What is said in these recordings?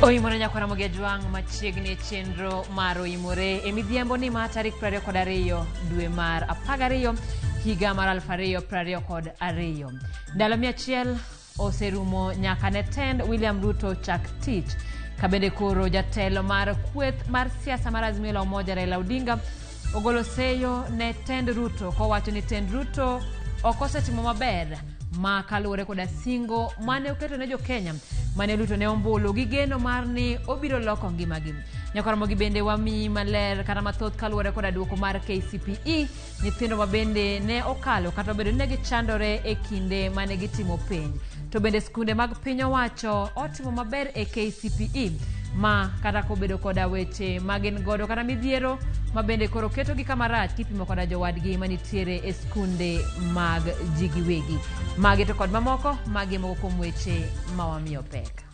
Oimore nyakwara Ramogi Ajwang' machiegni e chenro mar Oimore e midhiambo ni ma tarik 22 dwe mar 12 higa mar 2022. Ndalo 100 oserumo nyaka ne tend William Ruto chak tich. Kabende koro jatelo mar kweth mar siasa mar Azimio la Umoja Raila Odinga ogolo seyo ne tend Ruto kowacho ni tend Ruto ok osetimo maber ma kaluwore koda singo mane oketo ne jo-Kenya mane luto ne ombulu gi geno mar ni obiro loko ngimagi. Nyakoromogi bende wamiyi maler kata mathoth kaluwore koda duoko mar KCPE nyithindo ma bende ne okalo kata obedo ni ne gichandore e kinde mane gitimo penj. To bende skunde mag piny owacho otimo maber e KCPE ma kata kobedo koda weche ma gin godo kata midhiero ma bende koro ketogi kama rach kipimo koda jowadgi manitiere e skunde mag ji giwegi. Magi to kod mamoko, magi e moko kuom weche ma wamiyo pek.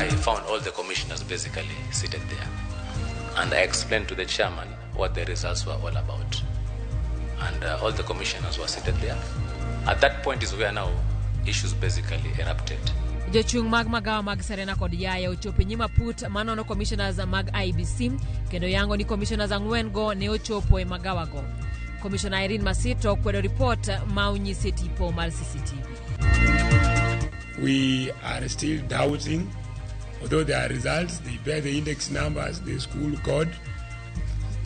I found all the commissioners basically seated there. And I explained to the chairman what the results were all about. And all the commissioners were seated there. At that point is where now issues basically erupted. Jochung' mag magawa mag Serena kod Yaya ochopo e nyim aput manono commissioners mag IEBC kendo yango ni commissioners ang'wen go ne ochopo e magawa go. Commissioner Irene Masito kwedo ripot ma onyisi e tipo mar CCTV. We are still doubting, although there are results, they bear the index numbers, the school code.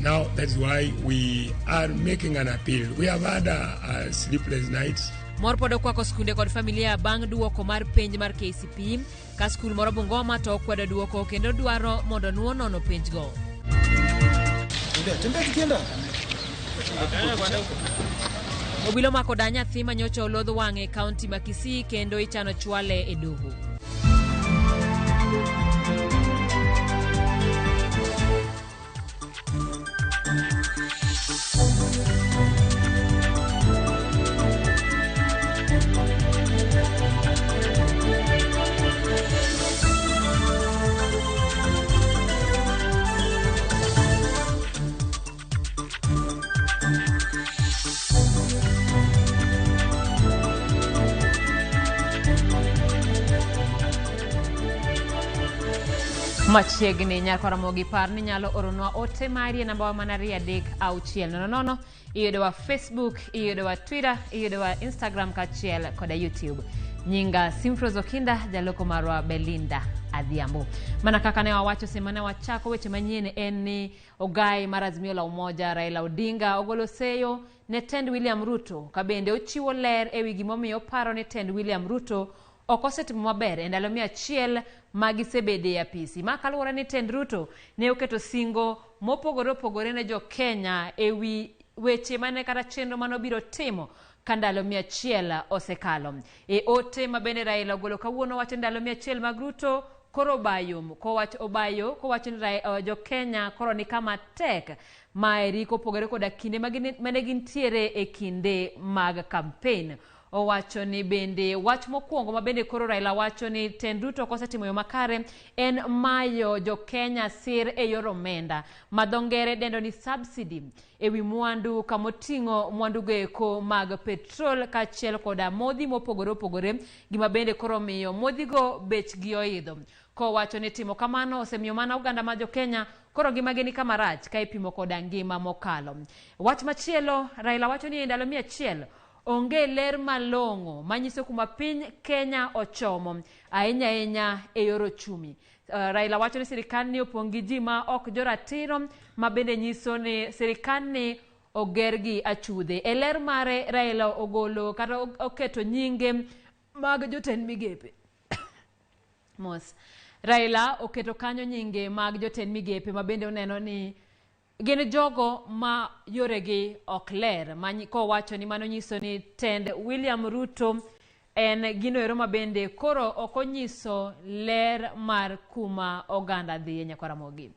Now, that's why we are making an appeal. We have had a sleepless nights. Mor pod okwako skunde kod familia bang' duoko mar penj mar KCPE ka skul moro Bungoma to okwedo duoko kendo dwaro mondo nuo nono penjgo. Tembea tukienda. Obila omako da nyathi ma nyocha olodh wang'e e kaunti ma Kisii kendo ichano chwale e doho. Machiegni nyar Ramogi par ni nyalo oronwa ote mari e namba wa mana 23600. Iyudowa Facebook, iyudowa Twitter, iyudowa Instagram kaachiel koda YouTube. Nyinga Simfros Okinda, jaloko marwa Belinda Adhiambo. Mana kaka ne wawacho sema ne wachako weche manyien en ni ogai mar Azimio la Umoja Raila Odinga ogolo seyo ne tend William Ruto ka bende ochiwo ler ewi gimomiyo oparo ni tend William Ruto ok osetimo maber e ndalo 100 ma gisebede e apisi. Ma kaluwore ni tend Ruto ne oketo singo mopogore opogore ne jo Kenya ewi weche mane kata chenro mane obiro timo ka ndalo 100 osekalo. E ote ma bende Raila ogolo kawuono wacho ndalo 100 mag Ruto koro obayo obayo kowacho ni jo Kenya koro ni kama tek maeri kopogore koda kinde mane gintiere e kinde mag campaign. Owacho ni bende wach mokwongo ma bende koro Raila wacho ni tend Ruto ok osetimo yo makare en mayo jo Kenya sir e yor omenda ma dho ngere dendo ni subsidy ewi mwandu kamoting'o mwandu go eko mag petrol kaachiel koda modhi mopogore opogore gima bende koro miyo modhigo bechgi oidho. Kowacho ni timo kamano osemiyo mana oganda ma jo Kenya koro ngimagi ni kama rach ka ipimo koda ngima mokalo. Wach machielo Raila wacho ni e ndalo 100 onge ler malong'o manyiso kuma piny Kenya ochomo ahinya ahinya e yor ochumi. Raila wacho ni sirikal ni opong' gi ji ma ok joratiro ma bende nyiso ni sirikal ni oger gi achudhe. E ler mare Raila ogolo kata oketo nyinge mag jotend migepe. Mos. Raila oketo kanyo nyinge mag jotend migepe ma bende oneno ni gin jogo ma yoregi ok ler kowacho ni mano nyiso ni tend William Ruto en gino ero ma bende koro ok onyiso ler mar kuma oganda dhiye nyakwar Ramogi.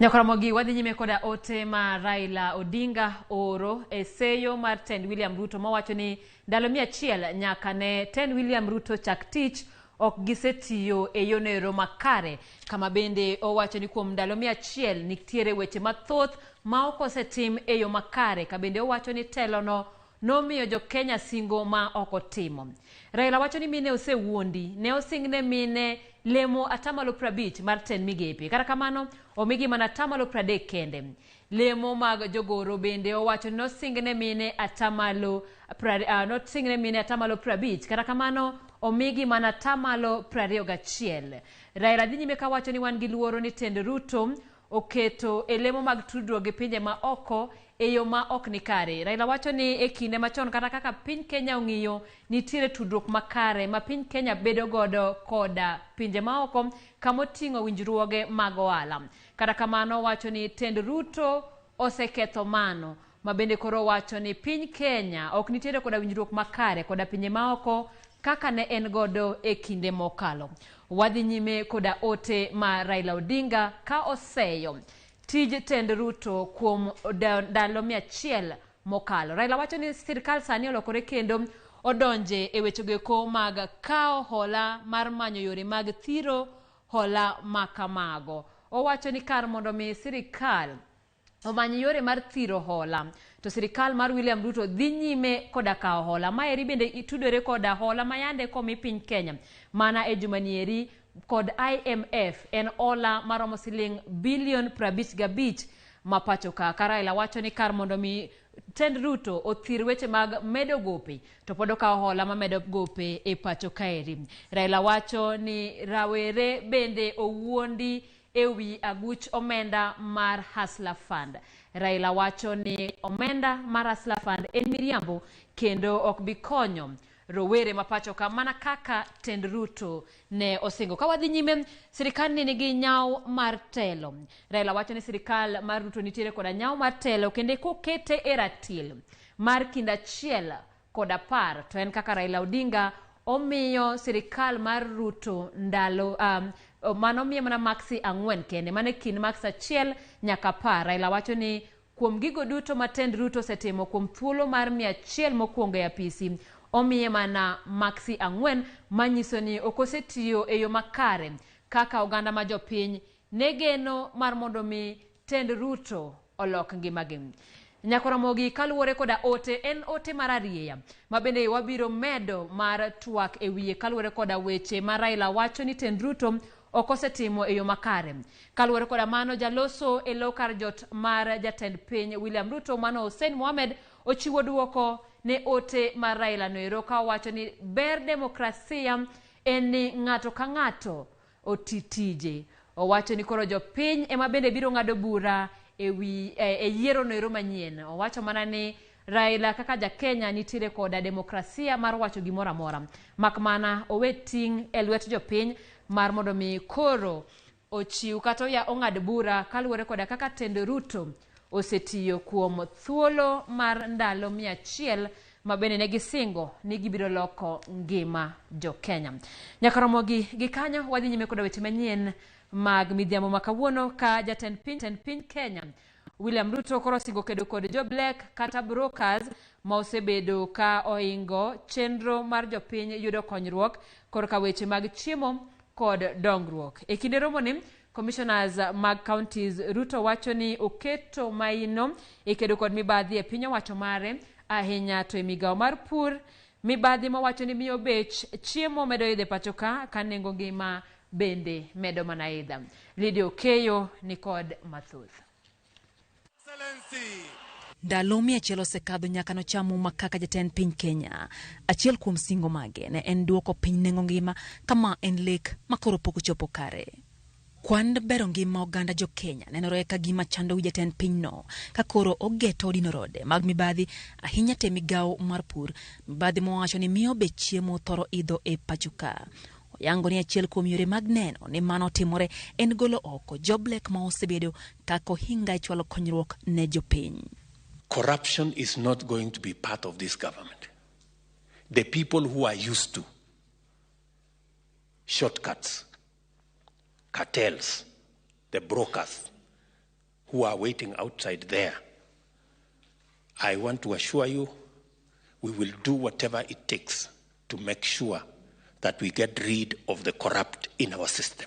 Nyakoromogi wadhi nyime koda ote ma Raila Odinga ooro e seyo mar tend William Ruto mawacho ni ndalo 100 nyaka ne tend William Ruto chak tich ok gisetiyo e yono makare, kama bende owacho ni kuom ndalo 100 nitiere weche mathoth ma ok osetim e yo makare, ka bende owacho ni telono nomiyo jo Kenya singo ma ok otimo. Raila wacho ni mine osewuondi, ne osingne mine lemo 50% mar tend migepe. Kata kamano, omigi mana 30% kende. Lemo mag jogoro bende owacho ni nosingne mine 50%. Kata kamano, omigi mana 21%. Raila dhi nyime kawacho ni wan gi luoro ni tend Ruto oketo e lemo mag tudruok gi pinje ma oko e yo ma ok ni kare. Raila wacho ni e kinde machon kata kaka piny Kenya ong'iyo nitiere tudruok makare ma piny Kenya bedo godo koda pinje ma oko kamoting'o winjruoge mag ohala. Kata kamano wacho ni tend Ruto oseketho mano, ma bende koro wacho ni piny Kenya ok nitiere koda winjruok makare koda pinje ma oko kaka ne en godo e kinde mokalo. Wadhi nyime koda ote ma Raila Odinga ka oseyo tij tend Ruto kuom ndalo 100 mokalo. Raila wacho ni sirkal sani olokore kendo odonje e wechego mag kawo hola mar manyo yore mag thiro hola makamago. Owacho ni kar mondo mi sirkal omany yore mar thiro hola, to sirkal mar William Ruto dhi nyime koda kawo hola. Maeri bende itudore koda hola mayande komi piny Kenya mana e jumanieri kod IMF en hola maromo siling bilion 55 ma pacho ka. Raila wacho ni kar mondo mi tend Ruto othir weche mag medo gope to pod okawo hola mamedo gope e pacho kaeri. Raila wacho ni rawere bende owuondi ewi aguch omenda mar Hustler Fund. Raila wacho ni omenda mar Hustler Fund en miriambo kendo ok bi konyo rowere ma pacho ka mana kaka tend Ruto ne osingo. Ka wadhi nyime, sirikal ni nigi nyawo mar telo. Raila wacho ni sirikal mar Ruto nitiere koda nyawo mar telo kendo kokete e ratil mar kind 1 kod 10 to en kaka Raila Odinga omiyo sirikal mar Ruto ndalo mano miye mana maksi 4 kende, mane kind maksi 1 nyaka 10. Raila wacho ni kuom gigo duto ma tend Ruto osetimo kuom thuolo mar 100 mokwongo e apisi, omiye mana maksi 4 manyiso ni ok osetiyo e yo makare kaka oganda ma jopiny ne geno mar mondo mi tend Ruto olok ngimagi. Nyakoromogi kaluwore koda ote, en ote mar arieya ma bende wabiro medo mar twak e wiye kaluwore koda weche ma Raila wacho ni tend Ruto ok osetimo e yo makare. Kaluwore koda mano, jaloso e lo kar jot mar jatend piny William Ruto mano Hussein Mohamed ochiwo duoko ne ote mar Raila noero ka owacho ni ber demokrasia en ni ng'ato ka ng'ato oti tije. Owacho ni koro jopiny ema bende biro ng'ado bura ewi e yiero noero manyien. Owacho mana ni Raila kaka ja Kenya nitiere koda demokrasia mar wacho gimoro amora, mak mana owe ting' e lwet jopiny mar mondo mi koro ochiw kata oya ong'ad bura kaluwore koda kaka tend Ruto osetiyo kuom thuolo mar ndalo 100 ma bende ne gisingo ni gibiro loko ngima jo Kenya. Nyakaromogi gi kanyo wadhi nyime koda weche manyien mag midhiambo ma kawuono ka jatend piny Kenya William Ruto koro osingo kedo kod jo black kata brokers ma osebedo ka oingo chenro mar jopiny yudo konyruok korka weche mag chiemo kod dongruok. E kinde romoni, commissioners mag counties Ruto wacho ni oketo maino e kedo kod mibadhi e piny owacho mare ahinya to e migawo mar pur. Mibadhi mawacho ni miyo bech chiemo medo idho e pacho ka nengo ngima bende medo mana idha. Lydia Okeyo ni kod mathoth. Ndalo 100 osekadho nyaka nocham muma kaka jatend piny Kenya. Achiel kuom singo mage ne en duoko piny nengo ngima kama en lek ma koro pok ochopo kare. Kwand bero ngima oganda jo Kenya nenore ka gima chando wi jatend pinyno ka koro ogeto dino rode mag mibadhi ahinya te migawo mar pur. Mibadhi mowacho ni miyo bech chiemo thoro idho e pacho ka. Oyango ni achiel kuom yore mag neno ni mano timore en golo oko joblek ma osebedo kaka ohinga e chwalo konyruok ne jopiny. Corruption is not going to be part of this government. The people who are used to shortcuts, cartels, the brokers, who are waiting outside there, I want to assure you we will do whatever it takes to make sure that we get rid of the corrupt in our system.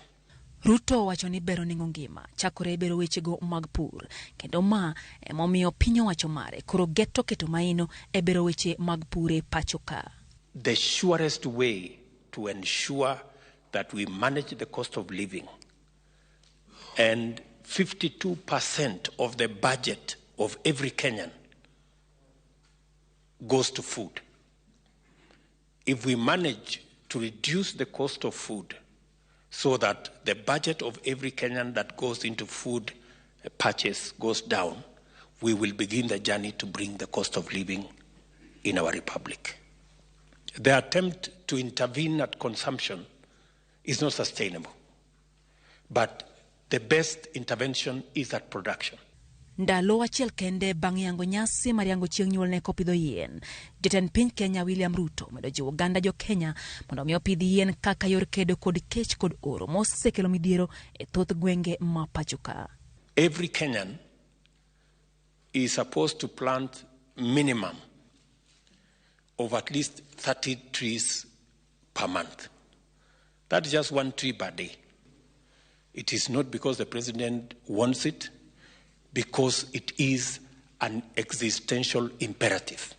Ruto owacho ni bero nengo ngima chakore e bero wechego mag pur kendo ma emomiyo piny owacho mare koro geto keto maino e bero weche mag pur e pacho ka. The surest way to ensure that we manage the cost of living, and 52% of the budget of every Kenyan goes to food. If we manage to reduce the cost of food so that the budget of every Kenyan that goes into food purchase goes down, we will begin the journey to bring the cost of living in our republic. The attempt to intervene at consumption is not sustainable, but the best intervention is at production. Ndalo achiel kende bang' yango nyasi mar yango chieng' nyuolne kopidho yien, jatend piny Kenya William Ruto omedo jiwo oganda jo Kenya mondo mi opidh yien kaka yor kedo kod kech kod oro mosekelo midhiero e thoth gwenge ma pacho ka. Every Kenyan is supposed to plant minimum of at least 30 trees per month. That is just one tree per day. It is not because the president wants it, because it is an existential imperative.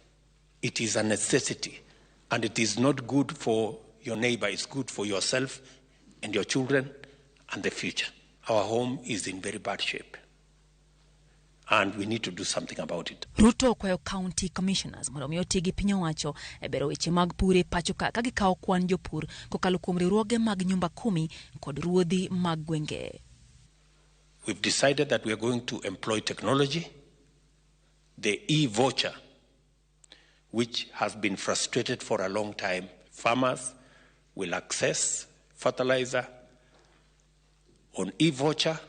It is a necessity, and it is not good for your neighbor, it's good for yourself and your children and the future. Our home is in very bad shape, and we need to do something about it. Ruto okwayo county commissioners mondo mi oti gi piny owacho e bero weche mag pur e pacho ka ka gikawo kwan jopur kokalo kuom riwruoge mag nyumba kumi kod ruodhi mag gwenge. We've decided that we are going to employ technology, the e-voucher, which has been frustrated for a long time. Farmers will access fertilizer on e-voucher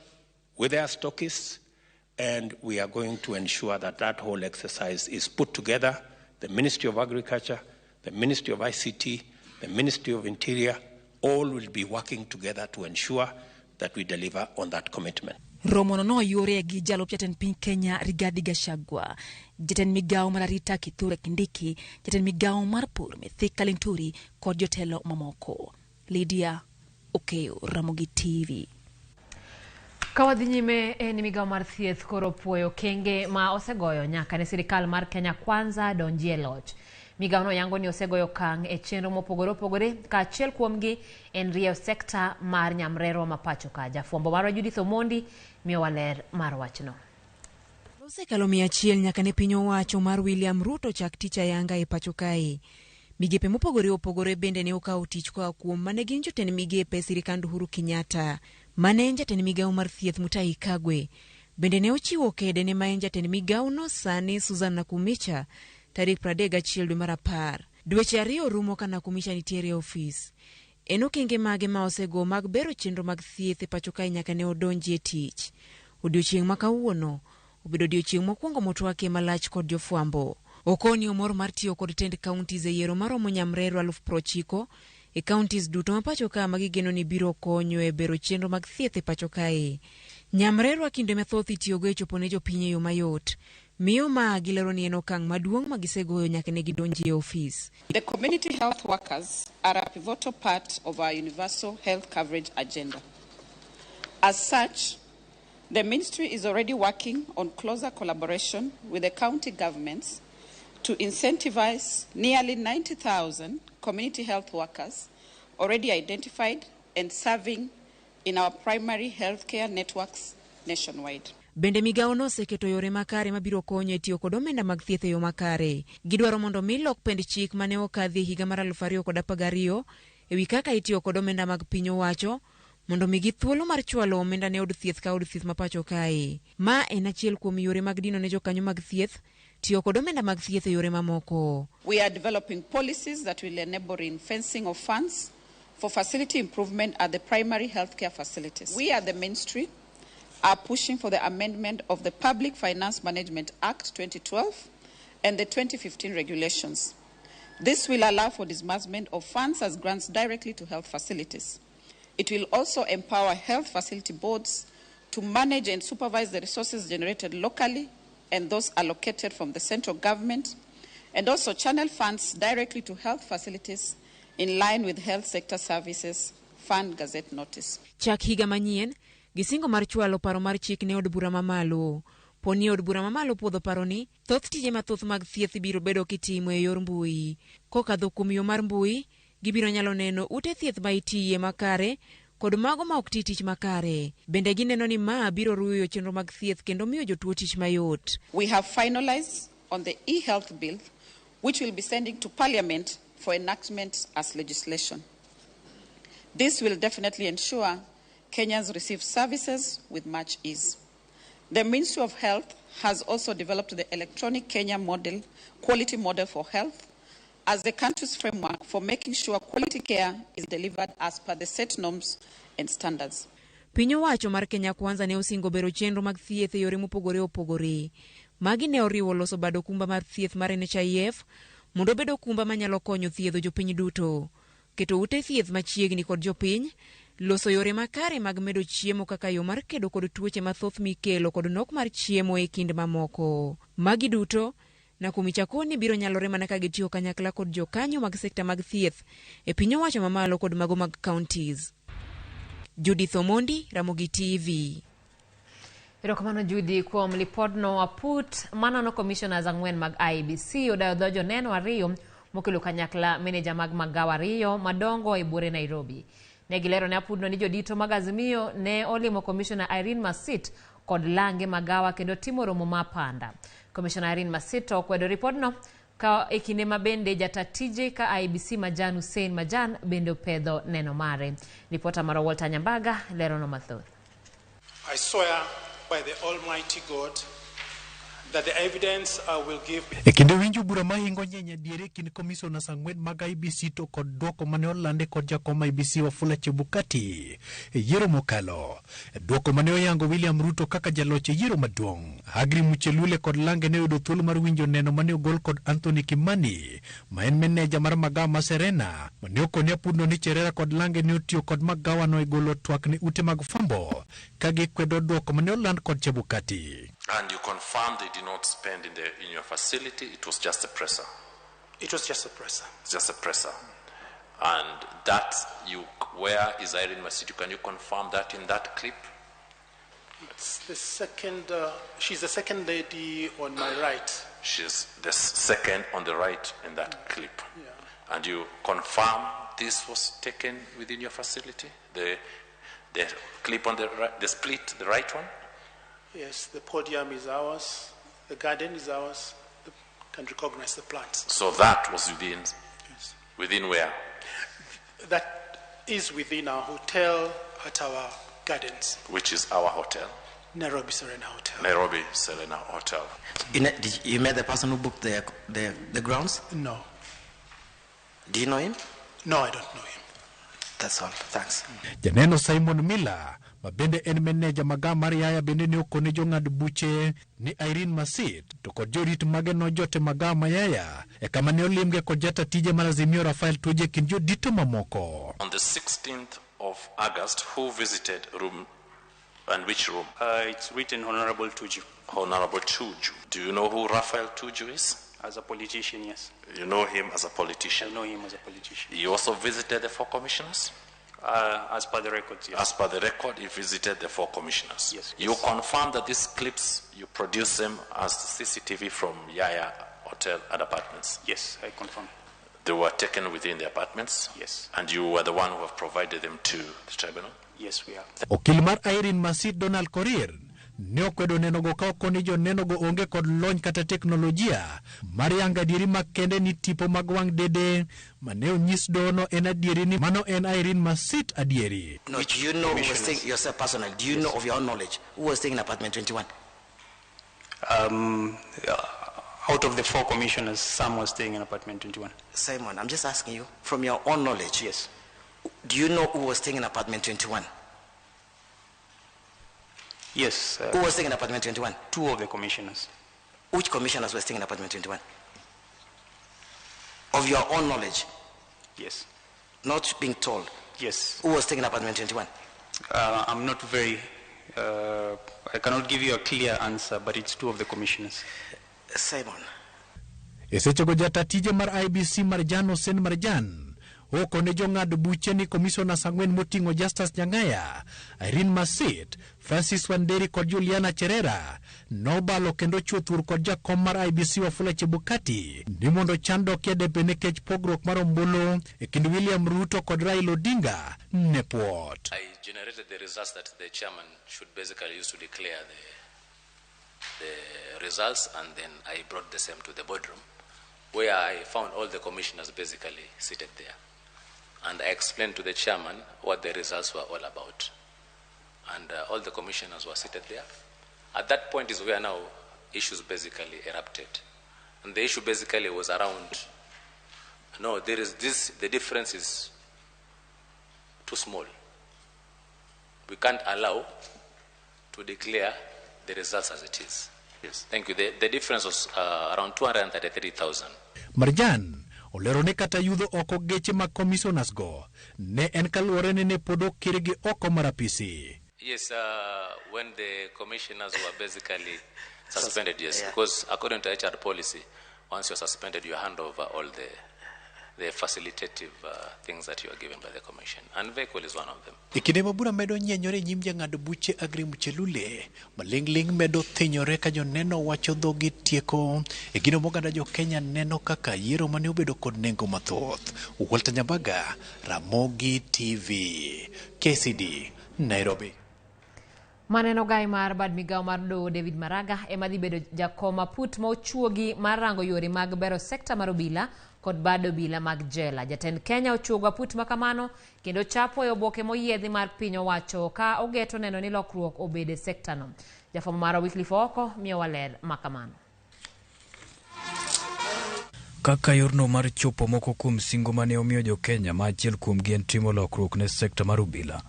with their stockists, and we are going to ensure that that whole exercise is put together. The Ministry of Agriculture, the Ministry of ICT, the Ministry of Interior, all will be working together to ensure that we deliver on that commitment. Romono noyuore gi jalup jatend piny Kenya Rigathi Gachagua, jatend migawo mar arita Kithure Kindiki, jatend migawo mar pur Mithika Linturi kod jotelo mamoko. Lydia Okeyo, Ramogi TV. Ka wadhi nyime en migawo mar thieth koro puoyo okenge ma osegoyo nyaka ne sirikal mar Kenya Kwanza donjie loch. Migawono yango ni osegoyo okang' e chenro mopogore opogore ka achiel kuomgi en rieyo sekta mar nyamrerwa ma pacho ka. Jafwambo marwa Judith Omondi miyowa ler mar wachno. Osekalo 100 nyaka ne piny owacho mar William Ruto chak tich ayanga e pacho kae. Migepe mopogore opogore bende ne okawo tich koa kuom mane gin jotend migepe e sirikand Uhuru Kenyatta. Mane en jatend migawo mar thieth Mutahi Kagwe bende ne ochiwo kede ne ma en jatend migawo no sani Susan Nakhumicha tarik 31 dwe mar 10. Dweche 2 orumo ka Nakhumicha nitiere e ofis. En okenge mage ma osego mag bero chenro mag thieth e pacho kae nyaka ne odonji e tich. Odiochieng' ma kawuono obedo odiochieng' mokwongo motwakie malach kod jofwambo. Okoni omor mar tiyo kod tend counties e yiero maromo nyamrerwa 90,000 e counties duto ma pacho ka ma gigeno ni biro konyo e bero chenro mag thieth e pacho kae. Nyamrerwa kinde mathoth itiyogo e chopo ne jopiny e yo mayot. Miyo ma gilero ni en okang' maduong' ma gisegoyo nyaka ne gidonji e ofis. The community health workers are a pivotal part of our universal health coverage agenda. As such, the ministry is already working on closer collaboration with the county governments to incentivize nearly 90,000 community health workers already identified and serving in our primary healthcare networks nationwide. Bende migawo no oseketo yore makare mabiro konyo e tiyo kod omenda mag thieth e yo makare. Gidwaro mondo mi lok pend chik mane okadhi e higa mar 2012 e wi kaka itiyo kod omenda mag piny owacho mondo migi thuolo mar chwalo omenda ne od thieth ka od thieth ma pacho kae. Ma en achiel kuom yore mag dino ne jokanyo mag thieth tiyo kod omenda mag thieth e yore mamoko. We are developing policies that will enable ring-fencing of funds for facility improvement at the primary healthcare facilities. We at the ministry are pushing for the amendment of the Public Finance Management Act 2012 and the 2015 regulations. This will allow for disbursement of funds as grants directly to health facilities. It will also empower health facility boards to manage and supervise the resources generated locally and those allocated from the central government, and also channel funds directly to health facilities in line with Health Sector Services Fund Gazette Notice. Chak higa manyien, gisingo mar chwalo paro mar chik ne od bura mamalo. Poni od bura mamalo puodho paroni, thoth tije mathoth mag thieth biro bedo kitimo e yor mbui. Kokadho kuom yo mar mbui, gibiro nyalo neno ute thieth ma itiye makare kod mago ma ok ti tich makare. Bende gineno ni ma biro ruyo chenro mag thieth kendo miyo jotuo tich mayot. We have finalized on the e-health bill, which we'll be sending to Parliament for enactment as legislation. This will definitely ensure Kenyans receive services with much ease. The Ministry of Health has also developed the Electronic Kenya model, quality model for health, as the country's framework for making sure quality care is delivered as per the set norms and standards. Piny owacho mar Kenya Kwanza ne osingo bero chenro mag thieth e yore mopogore opogore. Magi ne oriwo loso bad okumba mar thieth mar NHIF mondo obed okumba manyalo konyo thiedho jopiny duto, keto ute thieth machiegni kod jopiny, loso yore makare mag medo chiemo kaka yo mar kedo kod tuoche mathoth mikelo kod nok mar chiemo e kind mamoko. Magi duto Nakhumicha koni biro nyalore mana ka gitiyo kanyakla kod jokanyo mag sekta mag thieth e piny owacho mamalo kod mago mag counties. Judith Omondi, Ramogi TV. Erokamano Judy kuom lipodno. Aput manono commissioners ang'wen mag IEBC odayo dho joneno ariyo mokelo kanyakla meneja mag magawa ariyo madongo e buore Nairobi. Ne gilero ne apudno ni jodito mag Azimio ne olimo Commissioner Irene Masit kod lange magawa kendo timo romo ma panda. Commissioner Irene Masit okwedo ripodno ka e kinde ma bende jata tije ka IEBC Majan Hussein Majan bende opedho neno mare. Ripota marwa Walter Nyambaga lerono mathoth. I swear by the Almighty God that the evidence I will give. E kinde winjo bura mahingo nyenya diere kind commissioners ang'wen mag IEBC to kod dwoko mane olandi kod jakom IEBC Wafula Chebukati e yiero mokalo. Dwoko mane oyango William Ruto kaka jaloch e yiero maduong'. Agri Muchelule kod Lange ne oyudo thuolo mar winjo neno mane ogol kod Anthony Kimani ma en meneja mar magawa ma Serena mane okone apudno ni Cherera kod Lange ne otiyo kod magawano e golo twak ne ute mag fwambo ka gikwedo dwoko mane oland kod Chebukati. And you confirmed they did not spend in your facility, it was just a presser. It was just a presser. Just a presser. And that, you, where is Irene Masit? Can you confirm that in that clip? It's the second, she's the second lady on my right. She's the second on the right in that clip. Yeah. And you confirm this was taken within your facility? The clip on the right, the split, the right one? Yes, the podium is ours, the garden is ours, the, can recognize the plants. So that was within, yes. Within where? That is within our hotel at our gardens. Which is our hotel? Nairobi Serena Hotel. Nairobi Serena Hotel. Did you met the person who booked the grounds? No. Do you know him? No, I don't know him. That's all. Thanks. Janeno Simon Miller ma bende en meneja magawa mar Yaya bende ne okone jong'ad buche ni Irene Masit to kod jorit mage nojote magawa ma Yaya e kama ne olimge kod jata tije mar Azimio Rafael Tuju e kind jodito mamoko. On the 16th of August, who visited room and which room? It's written Honorable Tuju. Honorable Tuju. Do you know who Rafael Tuju is? As a politician, yes. You know him as a politician? I know him as a politician. You also visited the four commissioners? As per the records, yes. As per the record, you visited the four commissioners. Yes. You confirm that these clips, you produce them as CCTV from Yaya Hotel and Apartments? Yes, I confirm. They were taken within the apartments? Yes. And you were the one who have provided them to the tribunal? Yes, we are. Okil mar Irene Masit Donald Korir ne okwedo nenogo ka okoni jonenogo onge kod lony kata teknolojia mar yango adieri makende ni tipo mag wang' dede mane onyis dohono en adieri ni mano en Irene Masit adieri. No, do you know who was staying yourself personally? Do you know of your own knowledge who was staying in apartment 21? Out of the four commissioners, some was staying in apartment 21. Simon, I'm just asking you, from your own knowledge. Yes. Do you know who was staying in apartment 21? Yes. Who was staying in apartment 21? Two of the commissioners. Which commissioners were staying in apartment 21? Of your own knowledge? Yes. Not being told? Yes. Who was staying in apartment 21? I'm not very I cannot give you a clear answer, but it's two of the commissioners. Simon. E sechego jata tije mar IEBC Marjan Hussein Marjan okone jong'ad buche ni commissioners ang'wen moting'o Justus Nyang'aya, Irene Masit, Francis Wanderi kod Juliana Cherera nobalo kendo chuo thur kod jakom mar IEBC Wafula Chebukati ni mondo chan dokie depe nikech pogruok mar ombulu e kind William Ruto kod Raila Odinga ne puot. I generated the results that the chairman should basically use to declare the results, and then I brought the same to the boardroom, where I found all the commissioners basically seated there. And I explained to the chairman what the results were all about. And all the commissioners were seated there. At that point is where now issues basically erupted. And the issue basically was around, no, there is this, the difference is too small. We can't allow to declare the results as it is. Yes, thank you. The difference was around 233,000. Marjan olero ni kata yudho oko geche mag commissioners go ne en kaluwore ni ne pod okirgi oko mar apisi. Yes, when the commissioners were basically suspended, yes, because according to HR policy, once you're suspended, you hand over all the facilitative things that you are given by the commission, and vehicle is one of them. E kinde ma bura medo nyenyore e nyim jang'ad buche Aggrey Muchelule, maling'ling' medo thinyore ka joneno wacho dhogi tieko e gino moganda jo Kenya neno kaka yiero mane obedo kod nengo mathoth. Walter Nyambaga, Ramogi TV, KCD, Nairobi. Maneno gai mar bad migawo mar doho David Maraga ema dhi bedo jakom aput ma ochuogi mar rango yore mag bero sekta mar obila kod bad obila mag jela. Jatend Kenya ochuogo aput ma kamano kendo chapo e oboke moyiedhi mar piny owacho ka ogeto neno ni lokruok obede e sekta no. Jafwambo marwa Wycliffe Oko miyowa ler ma kamano. Kaka yorno mar chopo moko kuom singo mane omiyo jo Kenya ma achiel kuomgi en timo lokruok ne sekta mar obila.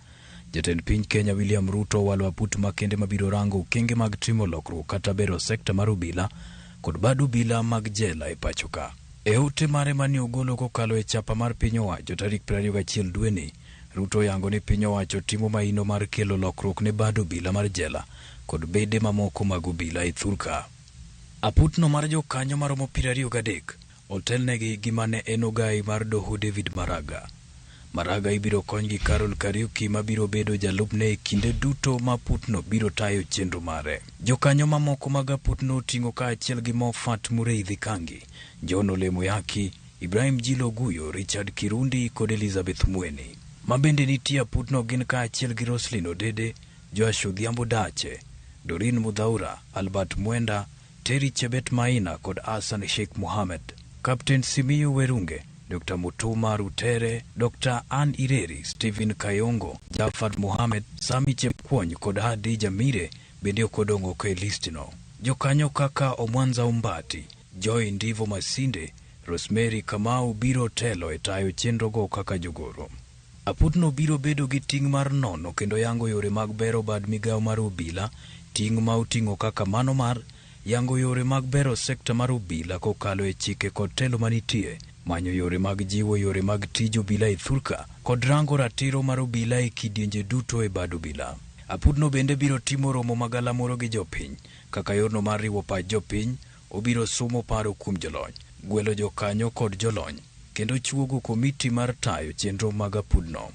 Jatend piny Kenya William Ruto owalo aput makende mabiro rango okenge mag timo lokruok kata bero sekta mar obila kod bad obila mag jela e pacho ka. E ote mare mane ogolo kokalo e chapa mar piny owacho tarik 21 dweni, Ruto oyango ni piny owacho timo maino mar kelo lokruok ne bad obila mar jela kod bede mamoko mag obila e thurka. Aputno mar jokanyo maromo 23 otelnegi gi mane en ogai mar doho David Maraga. Maraga ibiro kony gi Carol Kariuki mabiro bedo jalupne e kinde duto ma aputno biro tayo chenro mare. Jokanyo mamoko mag aputno oting'o kaachiel gi Moffat Mureithi Kangi, John Ole Muyaki, Ibrahim Jilo Guyo, Richard Kirundi kod Elizabeth Mweni. Ma bende nitie aputno gin kaachiel gi Roslyn Odede, Joash Odhiambo Dache, Doreen Mudhaura, Albert Mwenda, Terry Chebet Maina kod Hassan Sheikh Mohammed. Captain Simiyu Werunge, Dr. Mutuma Rutere, Dr. Ann Ireri, Stephen Kayongo, Jafar Mohammed, Sami Chepkwony kod Hadija Mire bende ok odong' oko e listno. Jokanyo kaka Omwanza Ombati, Joy Ndivo Masinde, Rosemary Kamau biro telo e tayo chenrogo kaka jogoro. Aputno biro bedo gi ting' mar nono kendo yango yore mag bero bad migawo mar obila, ting' ma oting'o kaka mano mar yango yore mag bero sekta mar obila kokalo e chike kod telo manitie, manyo yore mag jiwo yore mag tij obila e thurka, kod rango ratiro mar obila e kidienje duto e bad obila. Aputno bende biro timo romo magalamoro gi jopiny, kaka yorno mar riwo pach jopiny, obiro sumo paro kuom jolony, gwelo jokanyo kod jolony, kendo chuogo komiti mar tayo chenro mag apudno.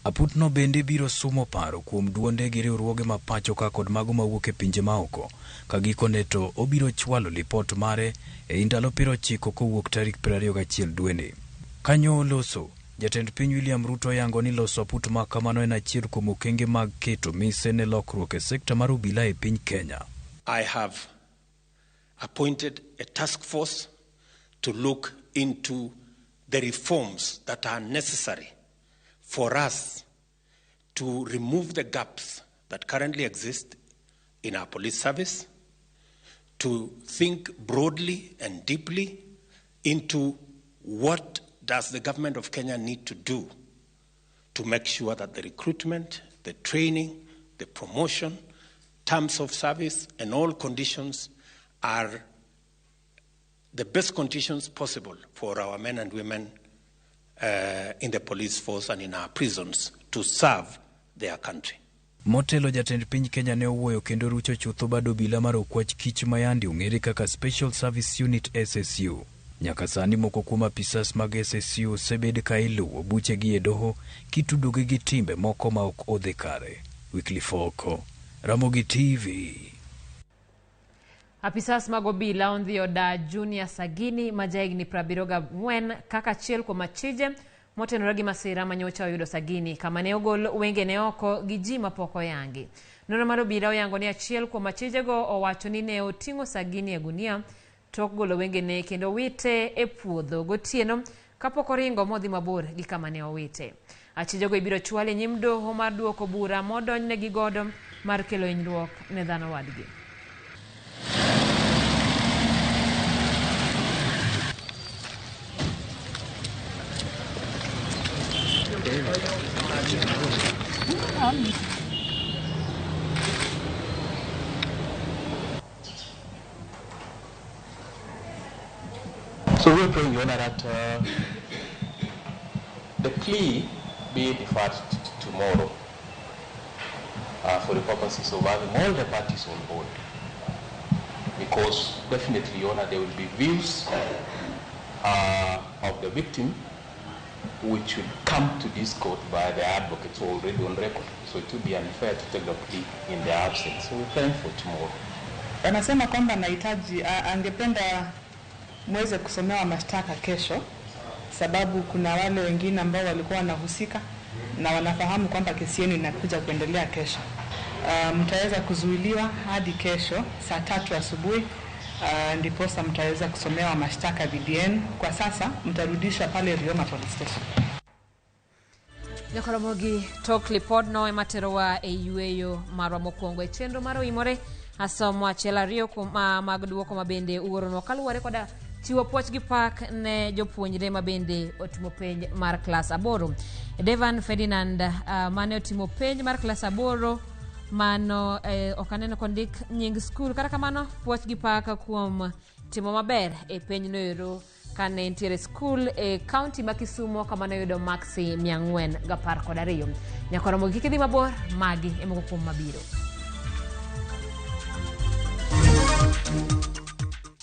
Aputno bende biro sumo paro kuom duonde gi riwruoge ma pacho ka kod mago mawuok e pinje maoko, ka gikone to obiro chwalo lipot mare e ndalo 90 kowuok tarik 21 dweni. Kanyo oloso, jatend piny William Ruto oyango ni loso aput ma kamano en achiel kuom okenge mag keto mise ne lokruok e sekta mar obila e piny Kenya. I have appointed a task force to look into the reforms that are necessary for us to remove the gaps that currently exist in our police service, to think broadly and deeply into what does the government of Kenya need to do to make sure that the recruitment, the training, the promotion, terms of service, and all conditions are the best conditions possible for our men and women in the police force and in our prisons to serve their country. Motelo jatend piny Kenya ne owuoyo kendo rucho chutho bad obila mar okwach kich ma yande ong'ere kaka Special Service Unit SSU. Nyaka sani moko kuom apisas mag SSU osebed ka iluwo buchegi e doho kitudogi gi timbe moko ma ok odhi kare. Wycliffe Oko, Ramogi TV. Apisas mag obila ondhi oda Junior Sagini ma jahigni 74 kaka achiel kuom achije motenore gi masira manyocha oyudo Sagini kama ne ogol wengene oko gi ji mapok oyangi. Nonro mar obila oyango ni achiel kuom achijego owacho ni ne oting'o Sagini e gunia tok golo wengene kendo wite e puodho gotieno kapok oringo modhi mabor gi kama ne owite. Achijego ibiro chwal e nyim doho mar duoko bura modonjnegi godo mar kelo hinyruok ne dhano wadgi. So we're praying, Your Honor, that the plea be deferred tomorrow for the purposes of having all the parties on board. Because definitely, Your Honor, there will be views of the victim which will come to this court by the advocates already on record. So it would be unfair to take the plea in their absence. So we're praying for tomorrow. Anasema kwamba anahitaji, angependa muweze kusomewa mashtaka kesho, sababu kuna wale wengine ambao walikuwa wanahusika na wanafahamu kwamba kesi yenu inakuja kuendelea kesho. Mtaweza kuzuiliwa hadi kesho saa 3 asubuhi, ndiposa mtaweza kusomewa mashtaka dhidi yenu. Kwa sasa mtarudishwa pale Rioma Police Station. Nyakoromogi tok lipodno ema terowa e yweyo marwa mokwongo e chenro mar Oimore. Asomo achiel ariyo kuom mag duoko mabende uoronwa kaluwore koda chiwo puoch gi pak ne jopuonjre mabende otimo penj mar klas 8. Devan Ferdinand mane otimo penj mar klas 8 mano ok aneno kondik nying skul, kata kamano puoch gi pak kuom timo maber e penj noero kane nitiere skul e kaunti ma Kisumo kama ne oyudo maksi 412. Nyakoromogi kik idhi mabor, magi e moko kuom mabiro.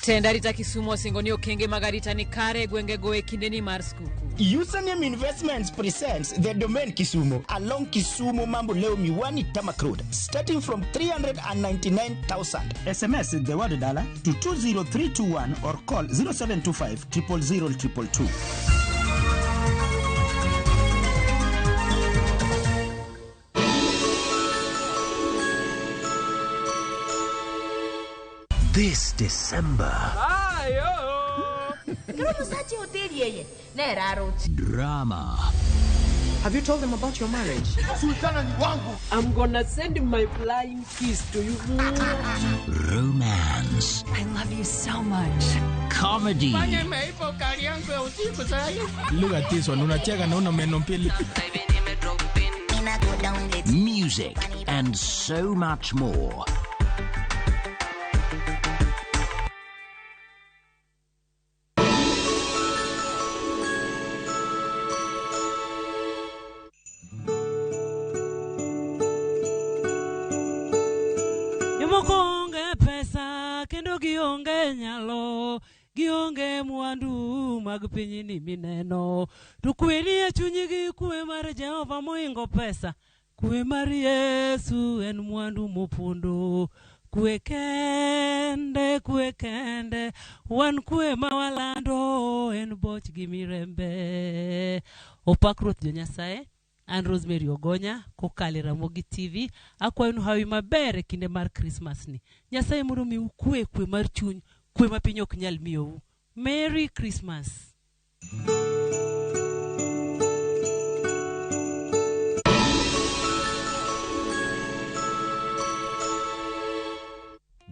Tend arita Kisumu osingo ni okenge mag arita ni kare e gwengego e kindeni mar skuku. Username Investments presents the Domain Kisumu along Kisumu Mamboleo Miwani Tamak Road, starting from 399,000. SMS the word dollar to 20321 or call 0725 000 222. This December, drama. Have you told them about your marriage? I'm gonna send my flying kiss to you. Romance. I love you so much. Comedy. Look at this one. Unacheka na una meno mbili. Music and so much more. Gionge nyalo, gionge mwandu mag pinyni mineno. To kwe ni e chunygi, kwe mar Jehova moingo pesa. Kwe mar Yesu en mwandu mopondo. Kwe kende, wan kwe ma walando en boch gi mirembe. Opak Ruoth jo Nyasaye. An Rosemary Ogonya, kokale Ramogi TV, akwayonu hawi maber e kinde mar Christmas ni. Nyasaye mondo omiu kwe, kwe mar chuny, kwe ma piny ok nyal miyou. Merry Christmas.